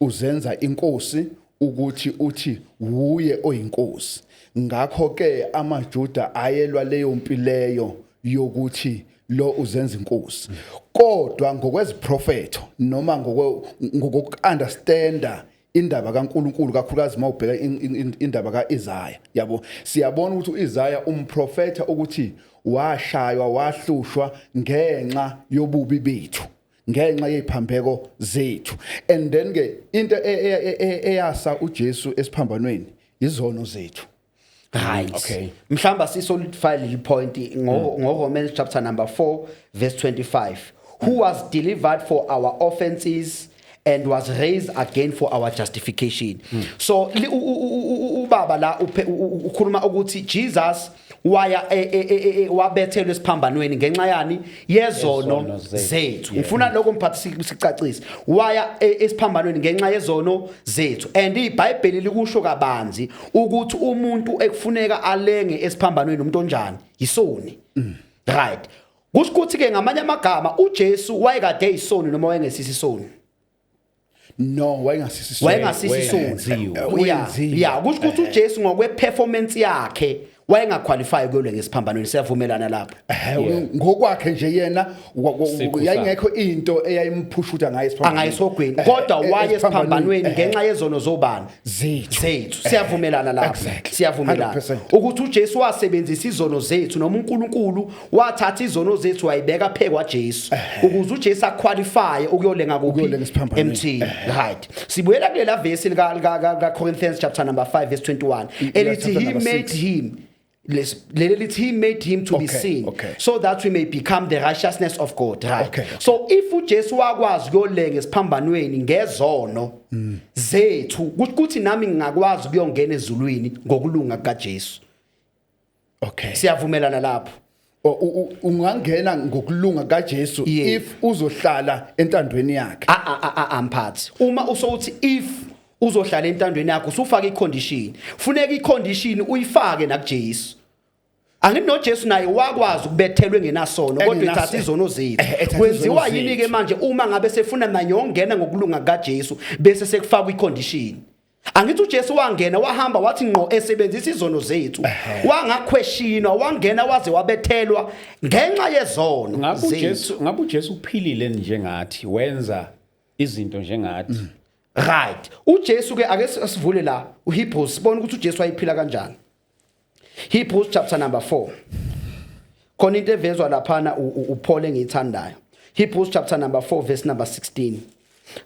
Uzenza inkosi, ukuthi uthi wuye oyinkosi. Ngakho ke amaJuda ayelwa leyo mpileyo yokuthi lo uzenza inkosi. Kodwa ngokweziprofetho noma ngokuunderstanda indaba kaNkuluNkulu, kakhulukazi mawubheka indaba kaIsaya, yabo, siyabona ukuthi uIsaya umprofeta ukuthi washaywa, wahlushwa ngenxa yobubi bethu, ngenxa yeziphambeko zethu. And then ke into eyasa uJesu esiphambanweni izono zethu. Right. Okay. Mhlamba sisolidify leli point ngo Romans chapter number 4 verse 25, "Who was delivered for our offenses and was raised again for our justification." So ubaba la ukhuluma ukuthi Jesus waya wabethelwa esiphambanweni ngenxa yani? Yezono Yezono zethu. zethu. Ngifuna lokho, mphathi, sicacise. Waya esiphambanweni ngenxa yezono zethu, and iBhayibheli likusho kabanzi ukuthi umuntu ekufuneka alenge esiphambanweni umuntu onjani? Yisoni, right? Kusho ukuthi ke ngamanye amagama uJesu wayekade eyisoni noma wayengesisi isoni? No, wayengasisi. Wayengasisi isoni. Wayenziwe. Wenziwe. Yeah, kusho ukuthi uJesu ngokwe performance yakhe wayengaqualify ukuyolwa ngesiphambanweni. Siyavumelana lapho? Ngokwakhe nje yena Siqu sakhe. yayingekho into eyayimphusha ukuthi angaye esiphambanweni. Angayisogweni, kodwa waye esiphambanweni ngenxa yezono zobani? Zethu. Zethu. Siyavumelana lapho? Exactly. Siyavumelana 100%. ukuthi uJesu wasebenzisa izono zethu, noma uNkulunkulu wathatha izono zethu wayibeka phe kwaJesu ukuze uJesu aqualify ukuyolenga kuphi? Ukuyolenga esiphambanweni. Emthini, right? Sibuyela kulela verse lika Corinthians chapter number 5 verse 21 elithi, Chapter "He number made 6. him," leli lithi, "He made him to be sin so that we may become the righteousness of God," right? So if uJesu wakwazi ukuyolenga esiphambanweni ngezono zethu, ukuthi nami ngingakwazi ukuyongena ezulwini ngokulunga kukaJesu. Siyavumelana lapho? Ungangena ngokulunga kaJesu if uzohlala entandweni yakhe. A a a mphathi, uma usowuthi if uzohlala entandweni yakho, usufaka icondition. Funeka icondition uyifake nakuJesu. Angithi noJesu naye wakwazi ukubethelwe ngenasono, kodwa ethatha izono zethu. Ethatha Kwenziwa izono yini ke zethu. manje uma ngabe sefuna naye yongena ngokulunga kaJesu, bese sekufakwa icondition? Angithi uJesu wangena, wahamba, wathi ngqo esebenzisa izono zethu, wangaquestionwa, wangena waze wabethelwa ngenxa yezono Ngabe zethu. uJesu, ngabe uJesu uphilile njengathi, wenza izinto njengathi? Right, uJesu ke, ake sivule la uHebrews, sibone ukuthi uJesu wayiphila kanjani. Hebrews chapter number 4, khona into evezwa laphana uPaul engiyithandayo. Hebrews chapter number 4 verse number 16.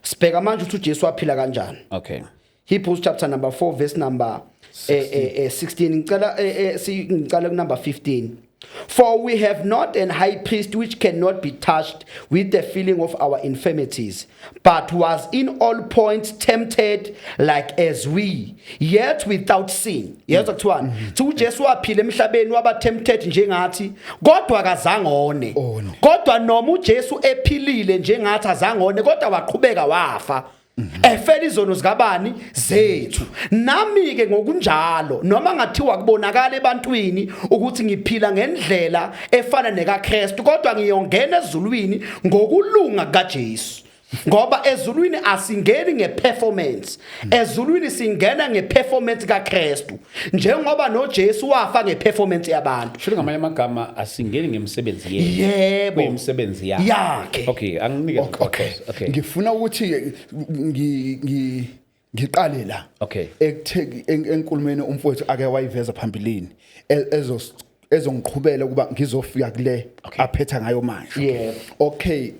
Sibheka manje ukuthi uJesu waphila kanjani. Hebrews chapter number 4 verse number 16. Ngicela ngicela ku number 15. For we have not an high priest which cannot be touched with the feeling of our infirmities, but was in all points tempted like as we, yet without sin. Yezwa kuthiwani? Thi uJesu waphila emhlabeni, waba tempted njengathi, kodwa akazange one. One. Kodwa noma uJesu ephilile njengathi, azange one, kodwa waqhubeka wafa. Efela izono zikabani? Zethu. Nami ke ngokunjalo, noma ngathiwa kubonakala ebantwini ukuthi ngiphila ngendlela efana nekaKristu, kodwa ngiyongena ezulwini ngokulunga kaJesu. Ngoba ezulwini asingeni ngeperformance, ezulwini singena ngeperformance kaKristu, njengoba noJesu wafa ngeperformance yabantu. Sho ngamanye amagama, asingeni ngemisebenzi yethu. Yebo. Kuyimisebenzi yakhe. Yakhe. Okay, anginike. Okay, ngifuna ukuthi ngiqale la ekuthe enkulumeni umfowethu ake wayiveza phambilini, ezongiqhubela ukuba ngizofika kule aphetha ngayo manje. Okay,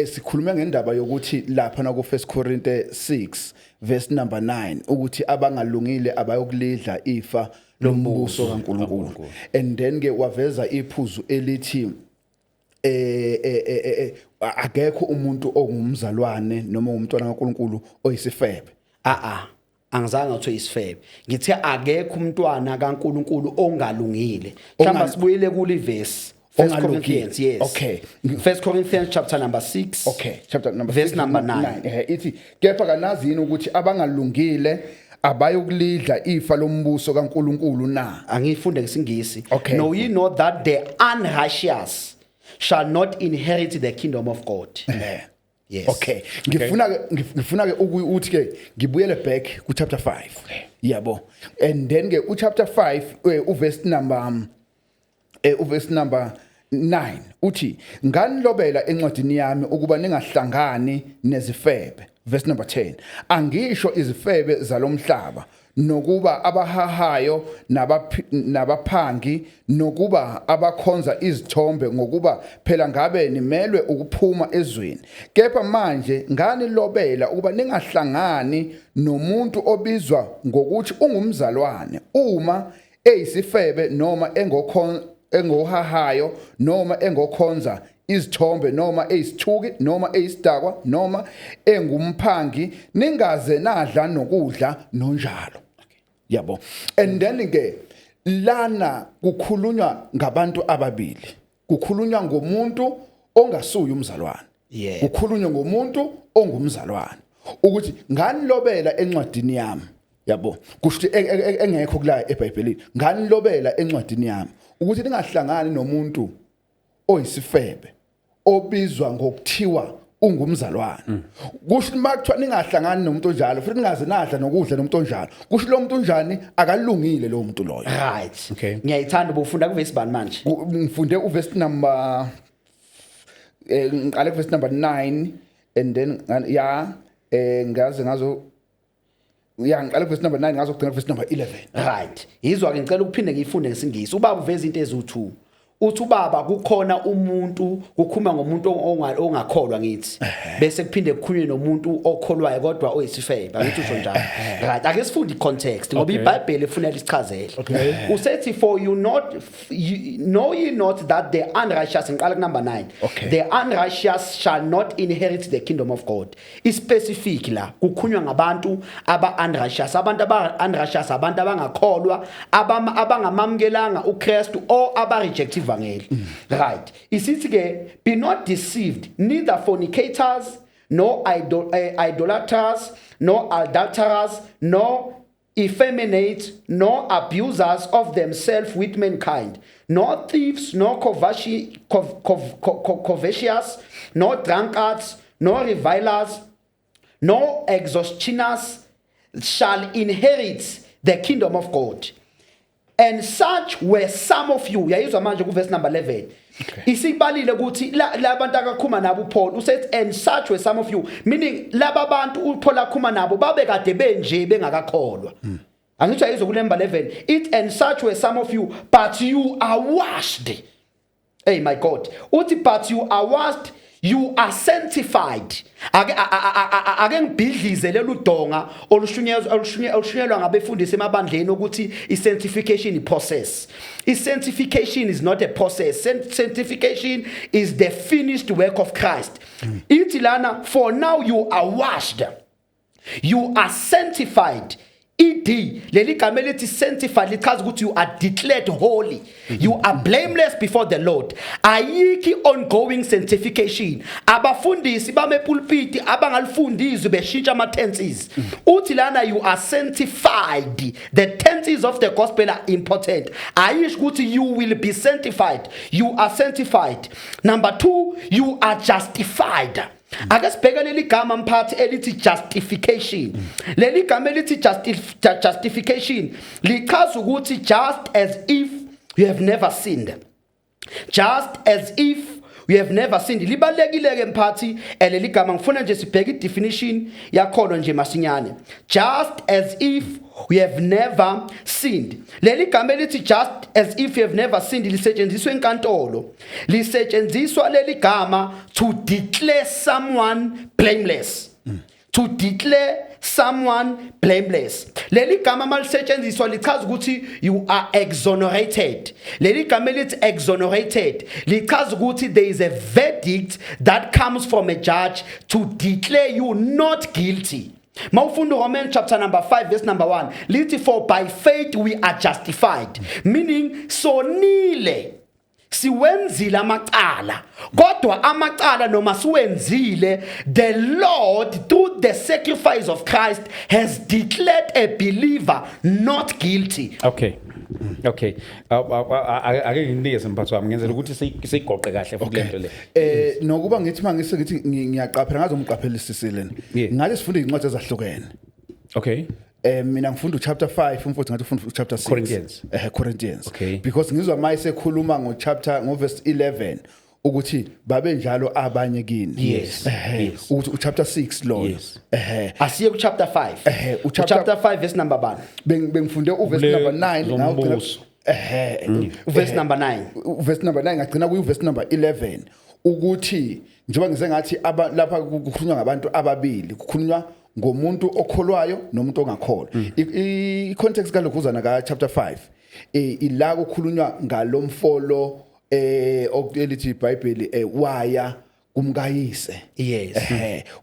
sikhulume ngendaba yokuthi lapha na ku 1 Korinte 6 verse number 9 ukuthi abangalungile abayokulidla ifa lombuso kaNkulunkulu, and then ke waveza iphuzu elithi akekho umuntu ongumzalwane noma umntwana kaNkulunkulu oyisifebe. A a, angizange ngithe isifebe, ngithe akekho umntwana kaNkulunkulu ongalungile. Mhlawumbe sibuyele kule verse, First Ongalungile. Corinthians, yes. First Corinthians chapter number 6. Okay, chapter number Verse 6, number 9. Ithi kepha kanazi yini ukuthi abangalungile abayokulidla ifa lombuso kaNkulunkulu na? Angifunde ngesingisi. Okay. Know ye not that the unrighteous shall not inherit the kingdom of God? Yes. Okay, ngifuna ke ukuthi ke ngibuyele back ku chapter 5, yabo, and then ke u chapter 5 uverse number 9 uthi, "Nganilobela encwadini yami ukuba ningahlangani nezifebe." Verse number 10, "Angisho izifebe zalomhlaba, nokuba abahahayo, nabaphangi, nokuba abakhonza izithombe, ngokuba phela ngabe nimelwe ukuphuma ezweni. Kepha manje nganilobela ukuba ningahlangani nomuntu obizwa ngokuthi ungumzalwane uma eyisifebe, noma engohahayo, noma engokhonza izithombe, noma eyisithuki, noma eyisidakwa, noma engumphangi. Ningaze nadla nokudla nonjalo," yabo. And then ke lana kukhulunywa ngabantu ababili, kukhulunywa ngomuntu ongasuye umzalwane, kukhulunywa ngomuntu ongumzalwane, ukuthi nganilobela encwadini yami, yabo, kusho ukuthi engekho kula eBhayibhelini, nganilobela encwadini yami ukuthi ningahlangani nomuntu oyisifebe obizwa ngokuthiwa ungumzalwane. Kusho ukuthi makuthiwa ningahlangani nomuntu onjalo, futhi ningaze nadla nokudla nomuntu onjalo, kusho lo muntu unjani? Akalungile lo muntu loyo. Ngiyayithanda. Ubufunda kuvesi bani manje? Ngifunde uverse number, ngiqale kuverse number 9 and then ya ngaze ngazo, ya, ngiqale kuverse number 9, ngazogcina kuverse number 11. Right, yizwa ke, ngicela ukuphinde ngiyifunde ngesingisi. Ubaba uveza into eziwu2. Uthi ubaba kukhona umuntu, kukhuluma ngomuntu ongakholwa, ngithi, bese kuphinde kukhulunywe nomuntu okholwayo kodwa oyisifebe, angithi usho njalo? Right, ake sifunde i-context, ngoba iBhayibheli ifunela isichazele. Usethi, for you not you, know ye not that the unrighteous, ngiqala ku number 9, the unrighteous shall not inherit the kingdom of God. Ispecific la, kukhulunywa ngabantu aba unrighteous. Abantu aba unrighteous, abantu abangakholwa, abangamamukelanga uKristu or aba reject ivangeli. Right, isithi ke, "Be not deceived, neither fornicators, nor idolaters, nor adulterers, nor effeminate, nor abusers of themselves with mankind, nor thieves, nor covetous, nor drunkards, nor revilers, nor extortioners shall inherit the kingdom of God. And such were some of you. Uyayizwa manje ku verse number 11. Isibalile ukuthi labantu akakhuluma nabo uPaul usethi, "And such were some of you," meaning laba bantu uPaul akhuluma nabo babe kade benje bengakakholwa. Angithi ayizwa ku number 11 it, "And such were some of you, but you are washed." Hey my God. Uthi, "But you are washed, you are sanctified." Ake ngibhidlize lelu donga olushunyelwa ngabefundisi emabandleni ukuthi i-sanctification i-process. I-sanctification is not a process. Sanctification is the finished work of Christ. Ithi lana, "For now you are washed, you are sanctified." Ed leli gama elithi sanctified lichaza ukuthi you are declared holy, you are blameless before the Lord. Ayikho ongoing sanctification. Abafundisi bame pulpit abangalifundisi beshintsha ama tenses. Uthi lana, "You are sanctified." The tenses of the gospel are important. Ayisho ukuthi you will be sanctified. You are sanctified. Number 2, you are justified. Ake sibheke leli gama, mphathi, elithi justification. Leli gama elithi justification lichaza ukuthi just as if you have never sinned, just as if you have never sinned. Libalekile ke, mphathi, leli gama. Ngifuna nje sibheke i-definition yakhona nje masinyane. Just as if you have never sinned. Leli gama elithi just as if you have never sinned lisetshenziswa enkantolo. Lisetshenziswa leli gama to declare someone blameless, to declare someone blameless. Leli gama malisetshenziswa lichaza ukuthi you are exonerated. Leli gama elithi exonerated lichaza ukuthi there is a verdict that comes from a judge to declare you not guilty. Mawufunda Romans chapter number 5 verse number 1, lithi, "For by faith we are justified," meaning sonile, siwenzile amacala, kodwa amacala noma siwenzile, the Lord through the sacrifice of Christ has declared a believer not guilty. Okay, ake nginikeze, mphathi wami, ngenzela ukuthi siyigoqe kahle futhi lento le. Nokuba ngithi mangise ngithi ngiyaqaphela ngaze umqaphelisisile. Ngathi sifunda izincwadi ezahlukene. Mina ngifunda uchapter 5, umfowethu ngathi ufunda uchapter 6. Corinthians. Corinthians. Okay. Because ngizwa mayise ekhuluma ngochapter, ngoverse 11, ukuthi babe njalo abanye kini. Ukuthi uchapter 6 loyo. Asiye ku chapter 5. Chapter 5 verse number 1. Bengifunde uverse Le number 9 ngawugcina zombuso. Verse number 9. Verse number 9 ngagcina kuyi verse number 11, ukuthi njengoba ngize ngathi lapha kukhulunywa ngabantu ababili, kukhulunywa ngomuntu okholwayo nomuntu ongakholwa. I context kalokhuzana ka chapter 5, ila kukhulunywa ngalomfolo okelithi iBhayibheli waya kumkayise.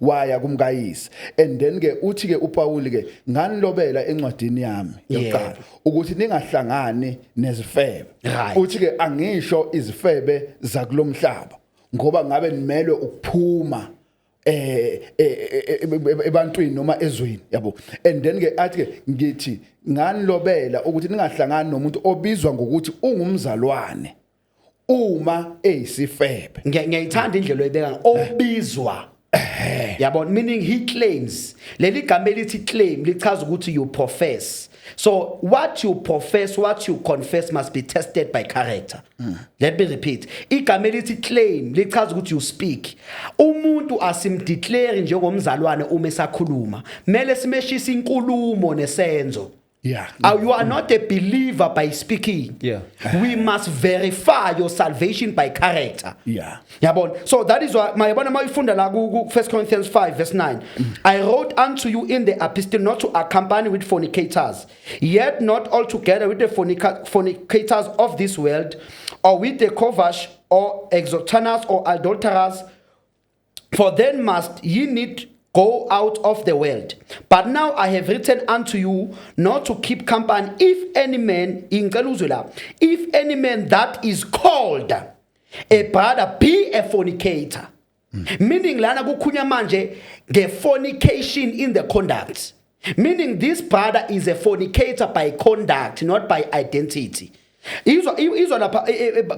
Waya kumkayise, and then ke uthi ke uPaul ke, "Nganilobela encwadini yami yokuqala ukuthi ningahlangani nezifebe." Uthi ke, "Angisho izifebe zakulomhlaba, ngoba ngabe nimelwe ukuphuma ebantwini noma ezweni," yabo. And then ke athi ke, "Ngithi nganilobela ukuthi ningahlangani nomuntu obizwa ngokuthi ungumzalwane uma eyisifebe." Ngiyayithanda indlela oyibeka, obizwa, yabona, meaning he claims. Leli gama elithi claim lichaza ukuthi you profess. So what you profess, what you confess must be tested by character. Let me repeat, igama elithi claim lichaza ukuthi you speak. Umuntu asimdeclare njengomzalwane uma esakhuluma, mele simeshise inkulumo nesenzo. You are not a believer by speaking. We must verify your salvation by character. Yabona. So that is why mayabona mayifunda la ku 1 Corinthians 5 verse 9. "I wrote unto you in the epistle not to accompany with fornicators, yet not altogether with the fornicators of this world, or with the covetous or extortioners or adulterers, for then must ye need go out of the world. But now I have written unto you not to keep company if any man," ngicela uzwe la, "if any man that is called a brother be a fornicator." Meaning lana kukhulunywa manje nge-fornication in the conduct. Meaning this brother is a fornicator by conduct, not by identity. Izwa lapha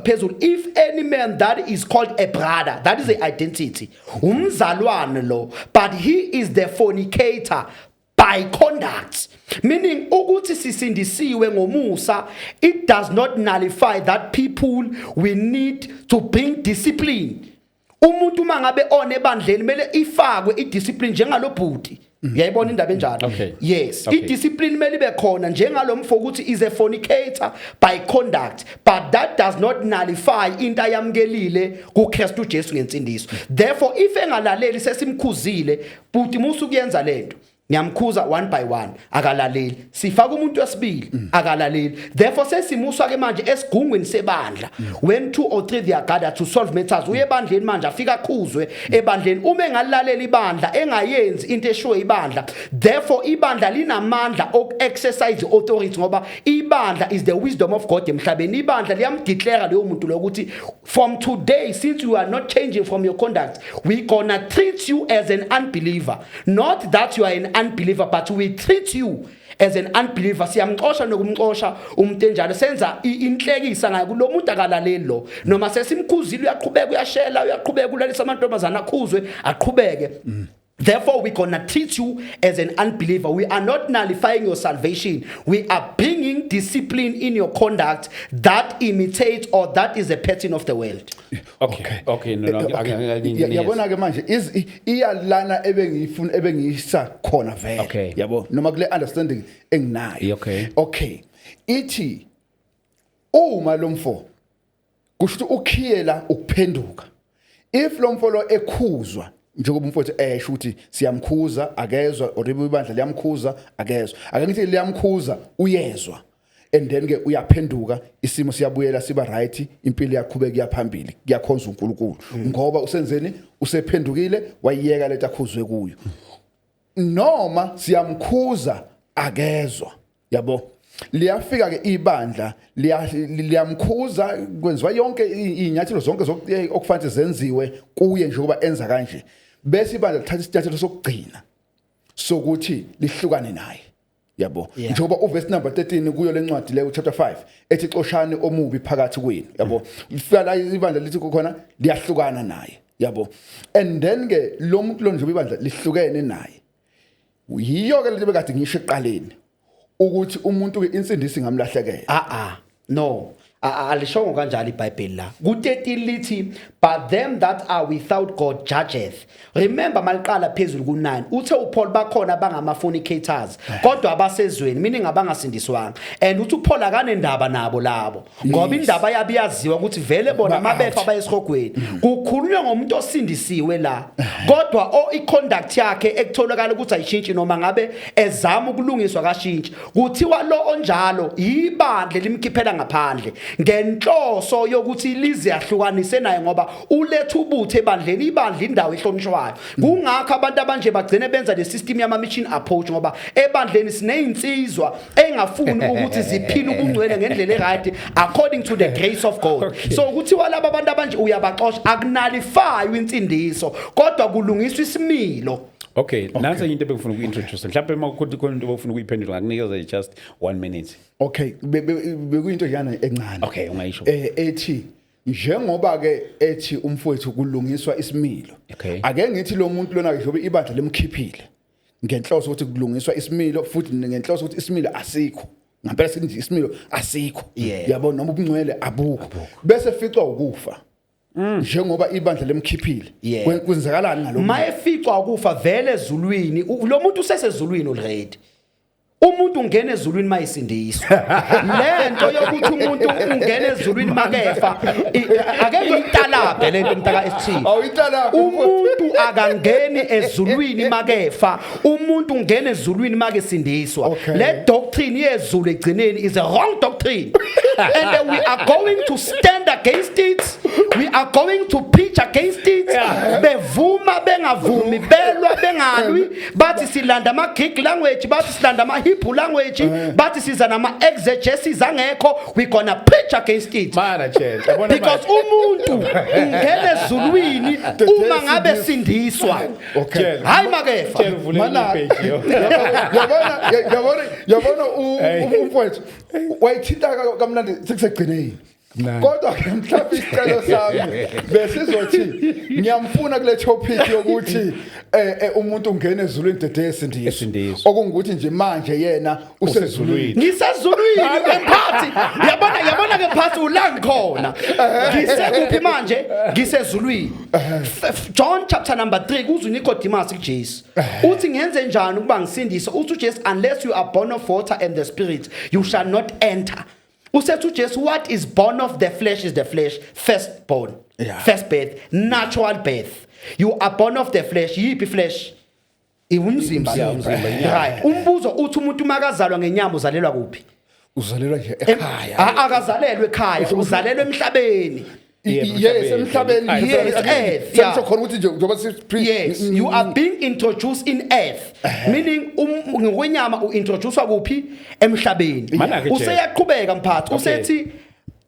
phezulu, if any man that is called a brother, that is the identity, umzalwane lo, but he is the fornicator by conduct. Meaning ukuthi sisindisiwe ngomusa, it does not nullify that people, we need to bring discipline. Umuntu uma ngabe one ebandleni, kumele ifakwe idiscipline njengalobhuti. Uyayibona indaba enjalo? Okay. Yes. Idiscipline kumele ibe khona njengalomfo, ukuthi is a fornicator by conduct, but that does not nullify into ayamkelile kuKristu Jesu ngensindiso. Therefore, if engalaleli, sesimkhuzile, "Bhuti, musu kuyenza lento." Ngiyamkhuza one by one, akalaleli. Sifaka umuntu wesibili, akalaleli. Therefore sesimuswa ke manje esigungwini sebandla. When two or three they are gathered to solve matters, uye ebandleni manje, afika akhuzwe ebandleni. Uma engalalela ibandla, engayenzi into eshiwe ibandla, therefore ibandla linamandla ok exercise authority, ngoba ibandla is the wisdom of God emhlabeni. Ibandla liyamdeclare leyo muntu lokuthi from today, since you are not changing from your conduct, we gonna treat you as an unbeliever. Not that you are an unbeliever, but we treat you as an unbeliever. Siyamxosha nokumxosha umuntu enjalo, senza inhlekisa ngaye kulo muntu akalaleli lo. Noma sesimkhuzile, uyaqhubeka uyashela, uyaqhubeka ulalisa amantombazana, akhuzwe aqhubeke. Therefore, we're going to treat you as an unbeliever. We are not nullifying your salvation. We are bringing discipline in your conduct that imitates or that is a pattern of the world. Okay, no, Okay. Yabona ke manje iyalana ebengiyifuna, ebengiyisa khona vele. Yabo, noma kule understanding enginayo. Okay, ithi uma lo mfo, kusho ukuthi ukhiyela ukuphenduka, if lo mfo lo ekhuzwa njengoba umfowethu esho ukuthi siyamkhuza akezwa, or ibandla liyamkhuza akezwa, ake ngithi liyamkhuza uyezwa, and then ke uyaphenduka, isimo siyabuyela siba right, impilo iyaqhubeka iyaphambili, kuyakhonza uNkulunkulu, ngoba usenzeni? Usephendukile, wayiyeka lento akhuzwe kuyo. Noma siyamkhuza akezwa, yabo, liyafika ke ibandla, liyamkhuza, kwenziwa yonke inyathelo zonke okufanele zenziwe kuye njengoba enza kanje, bese ibandla lithatha isinyathelo sokugcina sokuthi lihlukane naye, yabo. Njengoba uverse number 13 kuyo lencwadi leyo, chapter 5, ethi xoshani omubi phakathi kwenu, yabo. Lifika la ibandla lithi khona liyahlukana naye, yabo. And then ke lo muntu lo, njengoba ibandla lihlukene naye, yiyo ke lento bekade ngisho ekuqaleni ukuthi umuntu ke insindiso ingamlahlekela. Ah ah, no. Alishongo kanjalo iBhayibheli la. Ku13 lithi, "But them that are without God judgeth." Remember, maliqala phezulu ku9, uthe uPaul bakhona abangama fornicators kodwa abasezweni, meaning abangasindiswanga. And uthi uPaul akanendaba nabo labo, ngoba indaba yabi yaziwa ukuthi vele bona Ba-out. mabefa bayesihogweni. Kukhulunywa ngomuntu osindisiwe la, kodwa o iconduct yakhe ekutholakala ukuthi ayishintshi, noma ngabe ezama ukulungiswa kashintshi. Kuthiwa lo onjalo ibandla limkhiphela ngaphandle ngenhloso yokuthi lize yahlukanise naye, ngoba uletha ubuthe ebandleni. Ibandla indawo ehlonishwayo. Kungakho abantu abanje bagcine benza le system yama mission approach, ngoba ebandleni sinezinsizwa engafuni ukuthi ziphile ubungcwele ngendlela eright according to the grace of God. So kuthiwa laba abantu abanje uyabaxosha, akunullify insindiso, kodwa kulungiswa isimilo. Okay, nansi into ebengifuna ukuintroduce. Mhlawumbe uma kukhona khona into obufuna ukuyiphendula, ngakunikeza just 1 minute. Okay, bekuyinto njana encane. Okay, ungayisho. Ethi njengoba ke ethi umfowethu kulungiswa isimilo, ake ngithi lo muntu lona ke, njengoba ibandla lemkhiphile ngenhloso ukuthi kulungiswa isimilo, futhi ngenhloso ukuthi isimilo asikho ngempela, sithi isimilo asikho, yabo, noma ubungcwele abukho, bese ficwa ukufa njengoba ibandla lemkhiphile, kwenzakalani ngalokho? Mayeficwa ukufa vele ezulwini, lo muntu usesezulwini already. Umuntu ungena ezulwini mayisindiswa. Lento yokuthi umuntu ungena ezulwini makefa, ake ngiyitalabhe lento, mntaka ST. Awuyitalabhe. Umuntu akangeni ezulwini makefa, umuntu ungena ezulwini makesindiswa. Le doctrine yezulu egcineni is a wrong doctrine, and we are going to stand against it. We are going to preach against it, bevuma bengavumi, belwa benga bengalwi, bathi silanda ama Greek language, bathi silanda ama Hebrew language, bathi siza nama exegesis angekho, we gonna preach against it. Mana Church, yabona. Because umuntu ungena ezulwini uma ngabe sindiswa. Okay. Hayi makefa. Tshela uvule Mana- ipage yo. Yabona, Hey. umfowethu wayithinta kamnandi sekusegcineni. Mnandi. Kodwa ke mhlawumbe isicelo sami besizothi ngiyamfuna kule topic yokuthi umuntu ungena ezulwini dede esindiswa. Esindiswa. Okungukuthi nje manje yena usezulwini. Ngisezulwini emphathi, yabona ke mphathi, ula ngikhona, ngisekuphi manje? Ngisezulwini. John chapter number 3, kuze uNicodemus kuJesu, uthi ngenze njani ukuba ngisindise? Uthi uJesu, "Unless you are born of water and the spirit, you shall not enter." Usethi uJesu, "What is born of the flesh is the flesh." First born, first birth, natural birth, you are born of the flesh. Yiphi flesh? Umzimba. Umzimba, inyama. Right, umbuzo uthi umuntu makazalwa ngenyama uzalelwa kuphi? Uzalelwa nje ekhaya. Akazalelwe ekhaya, uzalelwe emhlabeni. Yes, emhlabeni. Yes, earth, yeah. Sengisho khona ukuthi nje njengoba si Yes, you are being introduced in earth, meaning ngokwenyama uintroducewa kuphi? Emhlabeni. Mana-ke, Jeff. Useyaqhubeka mphathi, usethi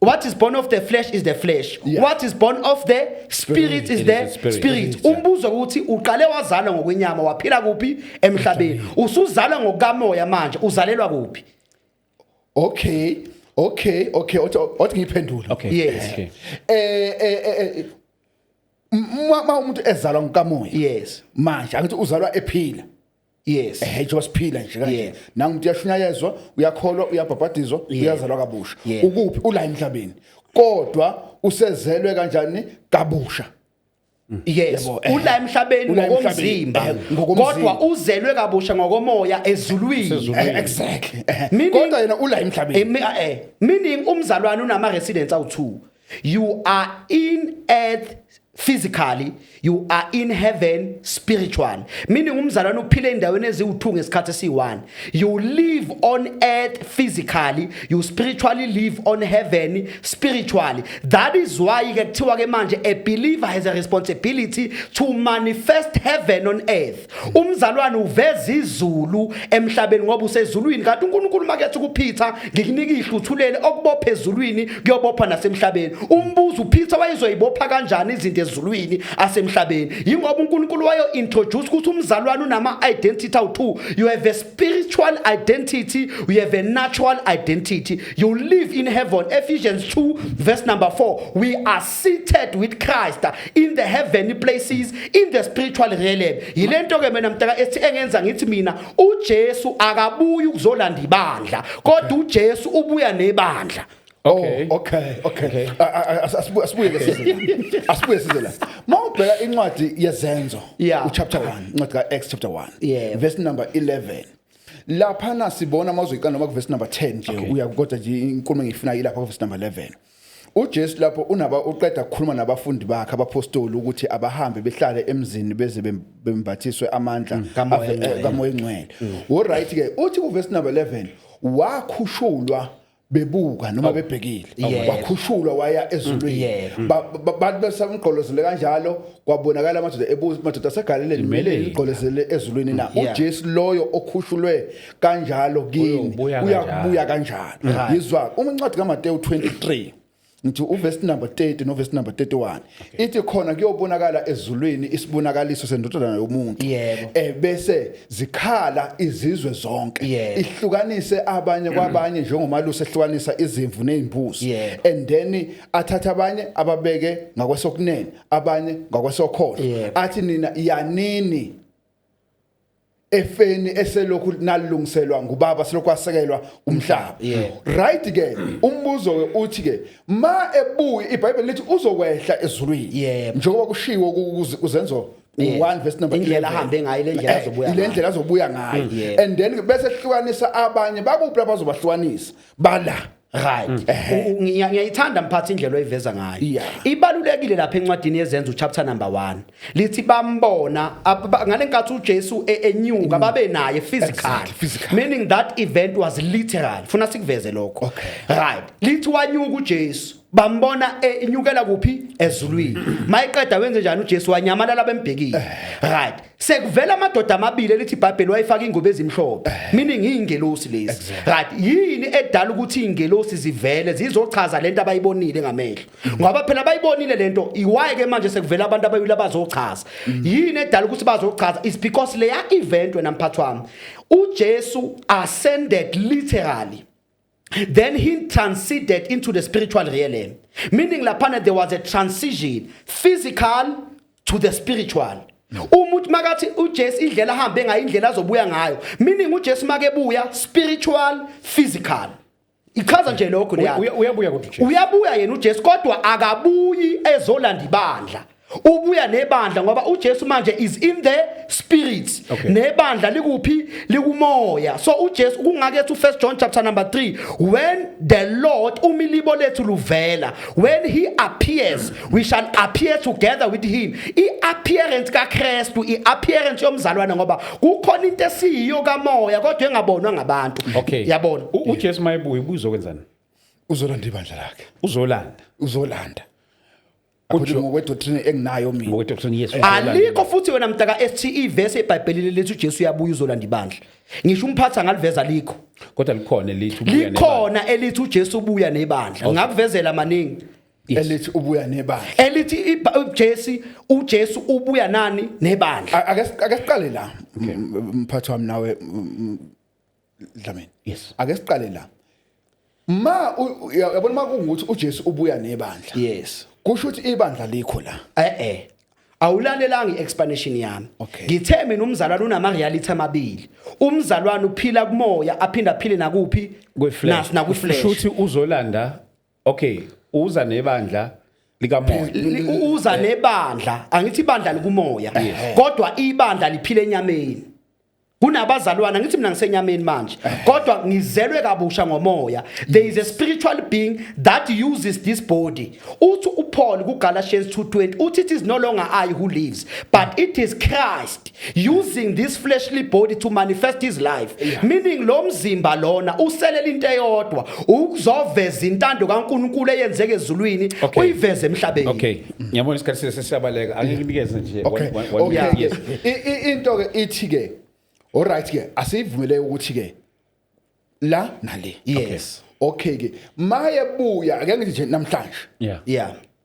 what is born of the flesh is the flesh, what is born of the spirit is It the is the spirit. spirit. Umbuzo ukuthi uqale wazalwa ngokwenyama, waphila kuphi? Emhlabeni. Usuzalwa ngokukamoya manje, uzalelwa kuphi? Okay, othi ngiphendule. Okay. Yes. Okay. Ma umuntu ezalwa ngokamoya, manje angithi uzalwa ephila? Njengoba siphila nje kanje, nangu umuntu uyashunyayezwa, uyakholwa, uyabhabhadizwa, uyazalwa kabusha. Ukuphi? Ula emhlabeni, kodwa usezelwe kanjani? Kabusha. Yes. Yabo. Ula emhlabeni Ula emhlabeni, ngokomzimba, ngokomzimba. kodwa uzelwe kabusha ngokomoya ezulwini. Usezulwini. Exactly. Meaning- Kodwa yena ula emhlabeni. Meaning umzalwane unama residents awu2. You are in earth physically, you are in heaven spiritually, meaning umzalwane uphile endaweni eziwu2 ngesikhathi esi1. You live on earth physically, you spiritually live on heaven spiritually. That is why ke kuthiwa ke manje a believer has a responsibility to manifest heaven on earth. Umzalwane uveza izulu emhlabeni ngoba usezulwini, kanti uNkulunkulu makethi kuPeter, "Ngikunika ihluthulele, okubopha ezulwini kuyobopha nasemhlabeni." Umbuzo, uPeter wayezoyibopha kanjani izinto ezulwini asemhlabeni? Yingoba uNkulunkulu wayo introduce ukuthi umzalwane unama identity awu2. You have a spiritual identity, you have a natural identity. You live in heaven. Ephesians 2 verse number 4, we are seated with Christ in the heavenly places in the spiritual realm. Yilento ke mina mntaka ethi engenza ngithi mina uJesu akabuyi ukuzolanda ibandla, kodwa uJesu ubuya nebandla. Okay. Oh, okay. Asibuye ke size la. Asibuye size la. Mawubheka incwadi yeZenzo, uchapter 1, incwadi kaActs chapter 1, verse number 11. Laphana sibona mawuzoyiqala noma ku verse number 10 nje, uya kodwa nje inkulumo engifuna ilapha ku verse number 11. uJesu lapho unaba uqeda ukukhuluma nabafundi bakhe abapostoli ukuthi abahambe behlale emzini beze bembathiswe amandla kaMoya ave- Engcwele. kaMoya Engcwele. Alright ke, uthi ku verse number 11 wakhushulwa bebuka noma bebhekile. Wakhushulwa waya ezulwini. Bantu besamgqolozele kanjalo, kwabonakala amadoda ebuza, "Madoda aseGalile, nimele nigqolozele ezulwini na?" UJesu loyo okhushulwe kanjalo kini Uyobuya. Uyakubuya kanjalo. Yizwa uma incwadi kaMateyu 23, ngithi uverse number 30 no verse number 31, ithi khona kuyobonakala ezulwini isibonakaliso sendodana yomuntu, bese zikhala izizwe zonke, ihlukanise abanye kwabanye njengomalusi ehlukanisa izimvu nezimbuzi, and then athatha abanye ababeke ngakwesokunene, abanye ngakwesokhohlo, athi, "Nina yanini efeni eselokhu nalungiselwa ngubaba selokhu wasekelwa umhlaba." Right ke, umbuzo ke uthi ke ma ebuyi, iBhayibheli lithi uzokwehla ezulwini, njengoba kushiwo kuZenzo 1 verse number Indlela 11. ahambe ngayo, le ndlela azobuya ile ngayo. ndlela azobuya ngayo. And then bese hlukanisa abanye, bakuphi lapho azobahlukanisa? Bala. Right. Ngiyayithanda mphathi indlela oyiveza ngayo. Ibalulekile lapha encwadini yeZenzo chapter number 1. Lithi bambona ngalenkathi uJesu enyuka, babe naye physically. Exactly, physically. Meaning that event was literal. Funa sikuveze lokho. Okay. Right. Lithi wanyuka uJesu. Bambona enyukela kuphi? Ezulwini. Mayiqeda wenze njani uJesu? Wanyamalala bembhekile. Right, sekuvela amadoda amabili elithi iBhayibheli wayifaka ingubo ezimhlophe, meaning ingelosi lezi. Right, yini edala ukuthi ingelosi zivele zizochaza lento abayibonile ngamehlo? Ngoba phela bayibonile lento. Iwaye ke manje sekuvela abantu abayile abazochaza? Yini edala ukuthi bazochaza? Is because leya event, wena mphathi wami, uJesu ascended literally, then he transcended into the spiritual realm, meaning laphana there was a transition, physical to the spiritual. Umuntu makathi uJesu indlela ahambe ngayo, indlela azobuya ngayo, meaning uJesu makebuya, spiritual, physical, ichaza nje lokho leya. Uyabuya kodwa uJesu? Uyabuya yena uJesu, kodwa akabuyi ezolanda ibandla, ubuya nebandla, ngoba uJesu manje is in the spirit. Nebandla likuphi? Likumoya. So uJesu kungake ethi 1 John chapter number 3, when the Lord, umilibo lethu luvela, when he appears, we shall appear together with him. I-appearance kaKristu, i-appearance yomzalwane, ngoba kukhona into esiyiyo kamoya kodwa engabonwa ngabantu. Yabona? UJesu mayebuya ubuzokwenzani? Uzolanda ibandla lakhe. Uzolanda. Uzolanda according ngokwedoctrine enginayo mina. Ngokwedoctrine, yes, uzolanda. Alikho futhi, wena mntaka STE, verse eBhayibhelini lethu uJesu uyabuya uzolanda ibandla. Ngisho umphatha ngaliveza, likho. Kodwa likhona elithi ubuya nebandla? Likhona elithi uJesu ubuya nebandla, ngakuvezela maningi. Elithi ubuya nebandla. Elithi uJesu ubuya nani? Nebandla. Ake siqale la, mphathi wami, nawe Dlamini. Yes. Ake siqale la. Ma uyabona, makungukuthi uJesu ubuya nebandla, kusho ukuthi ibandla likho la. Awulalelanga i-explanation yami. Okay. Ngithe mina umzalwane unama reality amabili. Umzalwane uphila kumoya, aphinda aphile nakuphi? Kwi-flesh. Nakwi-flesh. Shuthi uzolanda, okay, uza nebandla likamoya. Uza nebandla, angithi ibandla likumoya, kodwa ibandla liphila enyameni. Kunabazalwana, ngithi mina ngisenyameni manje, kodwa ngizelwe kabusha ngomoya. There is a spiritual being that uses this body. Uthi uPaul kuGalatians 2:20, uthi it is no longer I who lives, but it is Christ using this fleshly body to manifest his life, meaning lo mzimba lona uselela into eyodwa, ukuzoveza intando kaNkuluNkulu eyenzeke ezulwini, uyiveze emhlabeni. Okay, ngiyabona isikhathi sesiyabaleka, angikunikeze nje one minute. Yes. Into ke ithi ke, alright ke, asivumele ukuthi ke la nale. Okay ke, maye buya, ake ngithi nje namhlanje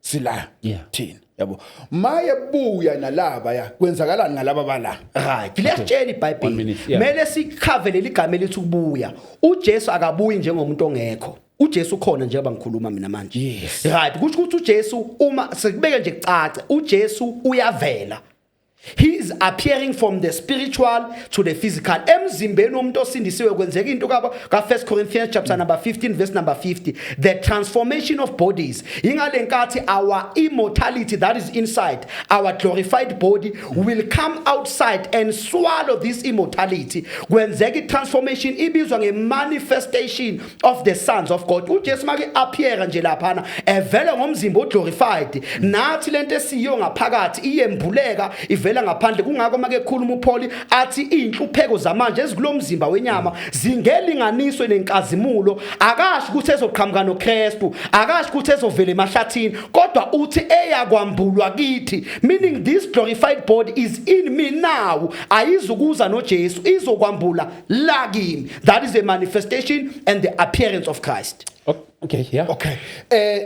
sila thina, yabo, maye buya nalaba, ya kwenzakalani ngalaba bala? Right, liyasitshela One iBhayibheli. minute, yeah. Mele sikhave leli gama elithi ukubuya. UJesu akabuyi njengomuntu ongekho. uJesu ukhona njengoba ngikhuluma mina manje. Right, kusho ukuthi uJesu, uma sekubeke nje kucace, uJesu uyavela. He is appearing from the spiritual to the physical. Emzimbeni womuntu osindisiwe kwenzeka into ka 1 Corinthians chapter number 15 verse number 50, the transformation of bodies. Ingale nkathi our immortality that is inside our glorified body will come outside and swallow this immortality. Kwenzeka i-transformation ibizwa nge-manifestation of the sons of God. uJesu make appear nje laphana evele ngomzimba oglorified, nathi lento esiyo ngaphakathi iyembuleka ivela ngaphandle. Kungakho make ekhuluma uPaul athi inhlupheko zamanje ezikulomzimba wenyama zingelinganiswe nenkazimulo. Akasho ukuthi ezoqhamuka noKristu, akasho ukuthi ezovela emahlathini, kodwa uthi eyakwambulwa kithi, meaning this glorified body is in me now. Ayizukuza noJesu, izokwambula la kimi. That is a manifestation and the appearance of Christ. Okay, yeah. Okay,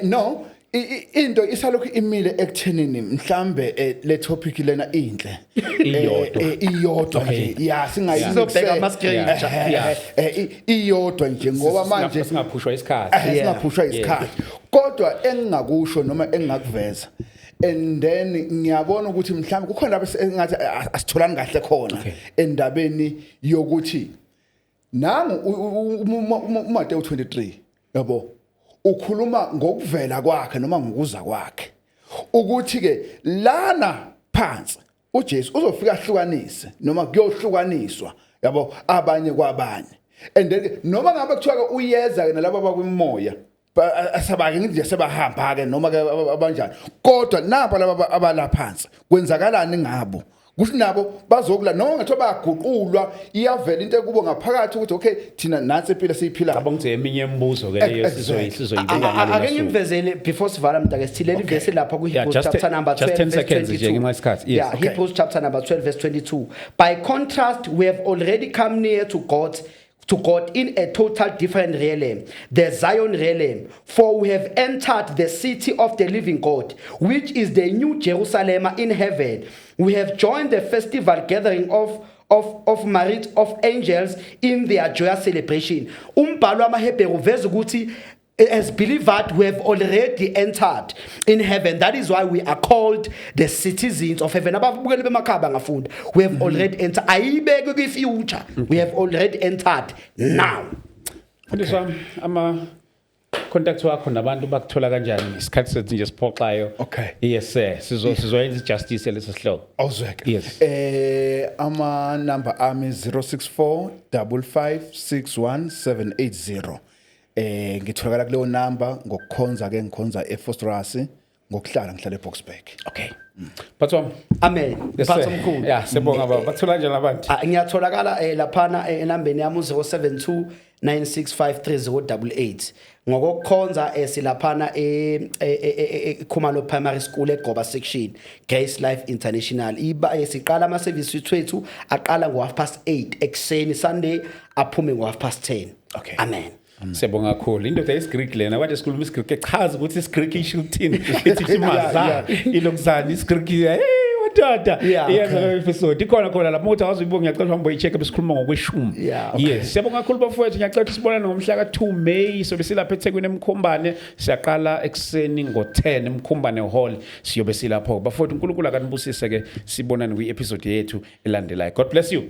no, into isalokhu imile ekuthenini mhlambe le topic lena inhle. Iyodwa. Iyodwa nje, ya, singayi Sizobheka ama-scripture. Iyodwa nje, ngoba manje Singaphushwa isikhathi. Singaphushwa isikhathi, kodwa engingakusho noma engingakuveza, and then ngiyabona ukuthi mhlawumbe kukhona lapho engathi asitholani kahle khona endabeni yokuthi nangu uMateyu 23, yabo, ukhuluma ngokuvela kwakhe noma ngokuza kwakhe, ukuthi ke lana phansi uJesu uzofika ahlukanise noma kuyohlukaniswa, yabo, abanye kwabanye. And then noma ngabe kuthiwa ke uyeza ke nalabo abakwimoya, asabake ngithi nje sebahamba ke noma ke abanjani, kodwa napa laba abalaphansi kwenzakalani ngabo? Kuthi nabo bazokula noma ngathiwa bayaguqulwa, iyavela into ekubo ngaphakathi ukuthi okay, thina nansi impilo esiyiphilayo. Cabanga ukuthi eminye imibuzo ke leyo sizoyibuka ngalelo Ake suku. ngimvezele before sivala, mntake, sithile livesi lapha ku Hebrews just chapter number 12 just 10 verse seconds nje 22. ngenxa yesikhathi. Yes. Yeah, Hebrews chapter number 12 verse 22. By contrast, we have already come near to God in a total different realm, the Zion realm, for we have entered the city of the living God, which is the new Jerusalem in heaven. We have joined the festival gathering of myriads of angels in their joyous celebration. Umbhalo wamaHebheru uveza ukuthi as believers we have already entered in heaven. That is why we are called the citizens of heaven. Ababukeli bemakhaya bangafunda. We have already entered. Ayibekwe kwi-future. We have already entered now. Mfundisi wami, ama contact wakho nabantu bakuthola kanjani? Isikhathi sethu nje siphoxayo. Okay. Yes sir, sizoyenza justice leso sihloko. Awuzweke. Yes. Ama number ami 064 5561780. Ngitholakala kuleyo number ngokukhonza ke, ngikhonza eVosloorus, ngokuhlala ngihlala eBoksburg. Okay. Mphathi wami. Amen. Yes, Mphathi sir. omkhulu. Yeah, sibonga baba. Bathola kanjani abantu? Ah, ngiyatholakala laphana enambeni yami u-072 9653088. Ngokokukhonza silaphana e Khumalo Primary School, eGoba section, Grace Life International. Iba siqala ama service wethu aqala ngo 8:30 ekseni Sunday, aphume ngo 10:30. Okay. Amen. Siyabonga kakhulu. Indoda yesiGreek lena, manje sikhuluma isiGreek, echaza ukuthi isiGreek isho ukuthini. Ithi maza ilokuzana isiGreek. Hey madoda. Iyenza le episode. Ikhona khona lapho uthi awuzibuka, ngiyacela uhambe uyi-check besikhuluma ngokweshumi. Yes, siyabonga kakhulu bafowethu. Ngiyacela ukuthi sibonane ngomhla ka2 May. Sobe silapha eThekwini eMkhombane. Siyaqala ekseni ngo10 eMkhombane Hall. Siyobe silapho. Bafowethu, uNkulunkulu akanibusise ke, sibonane kwi-episode yethu elandelayo. God bless you.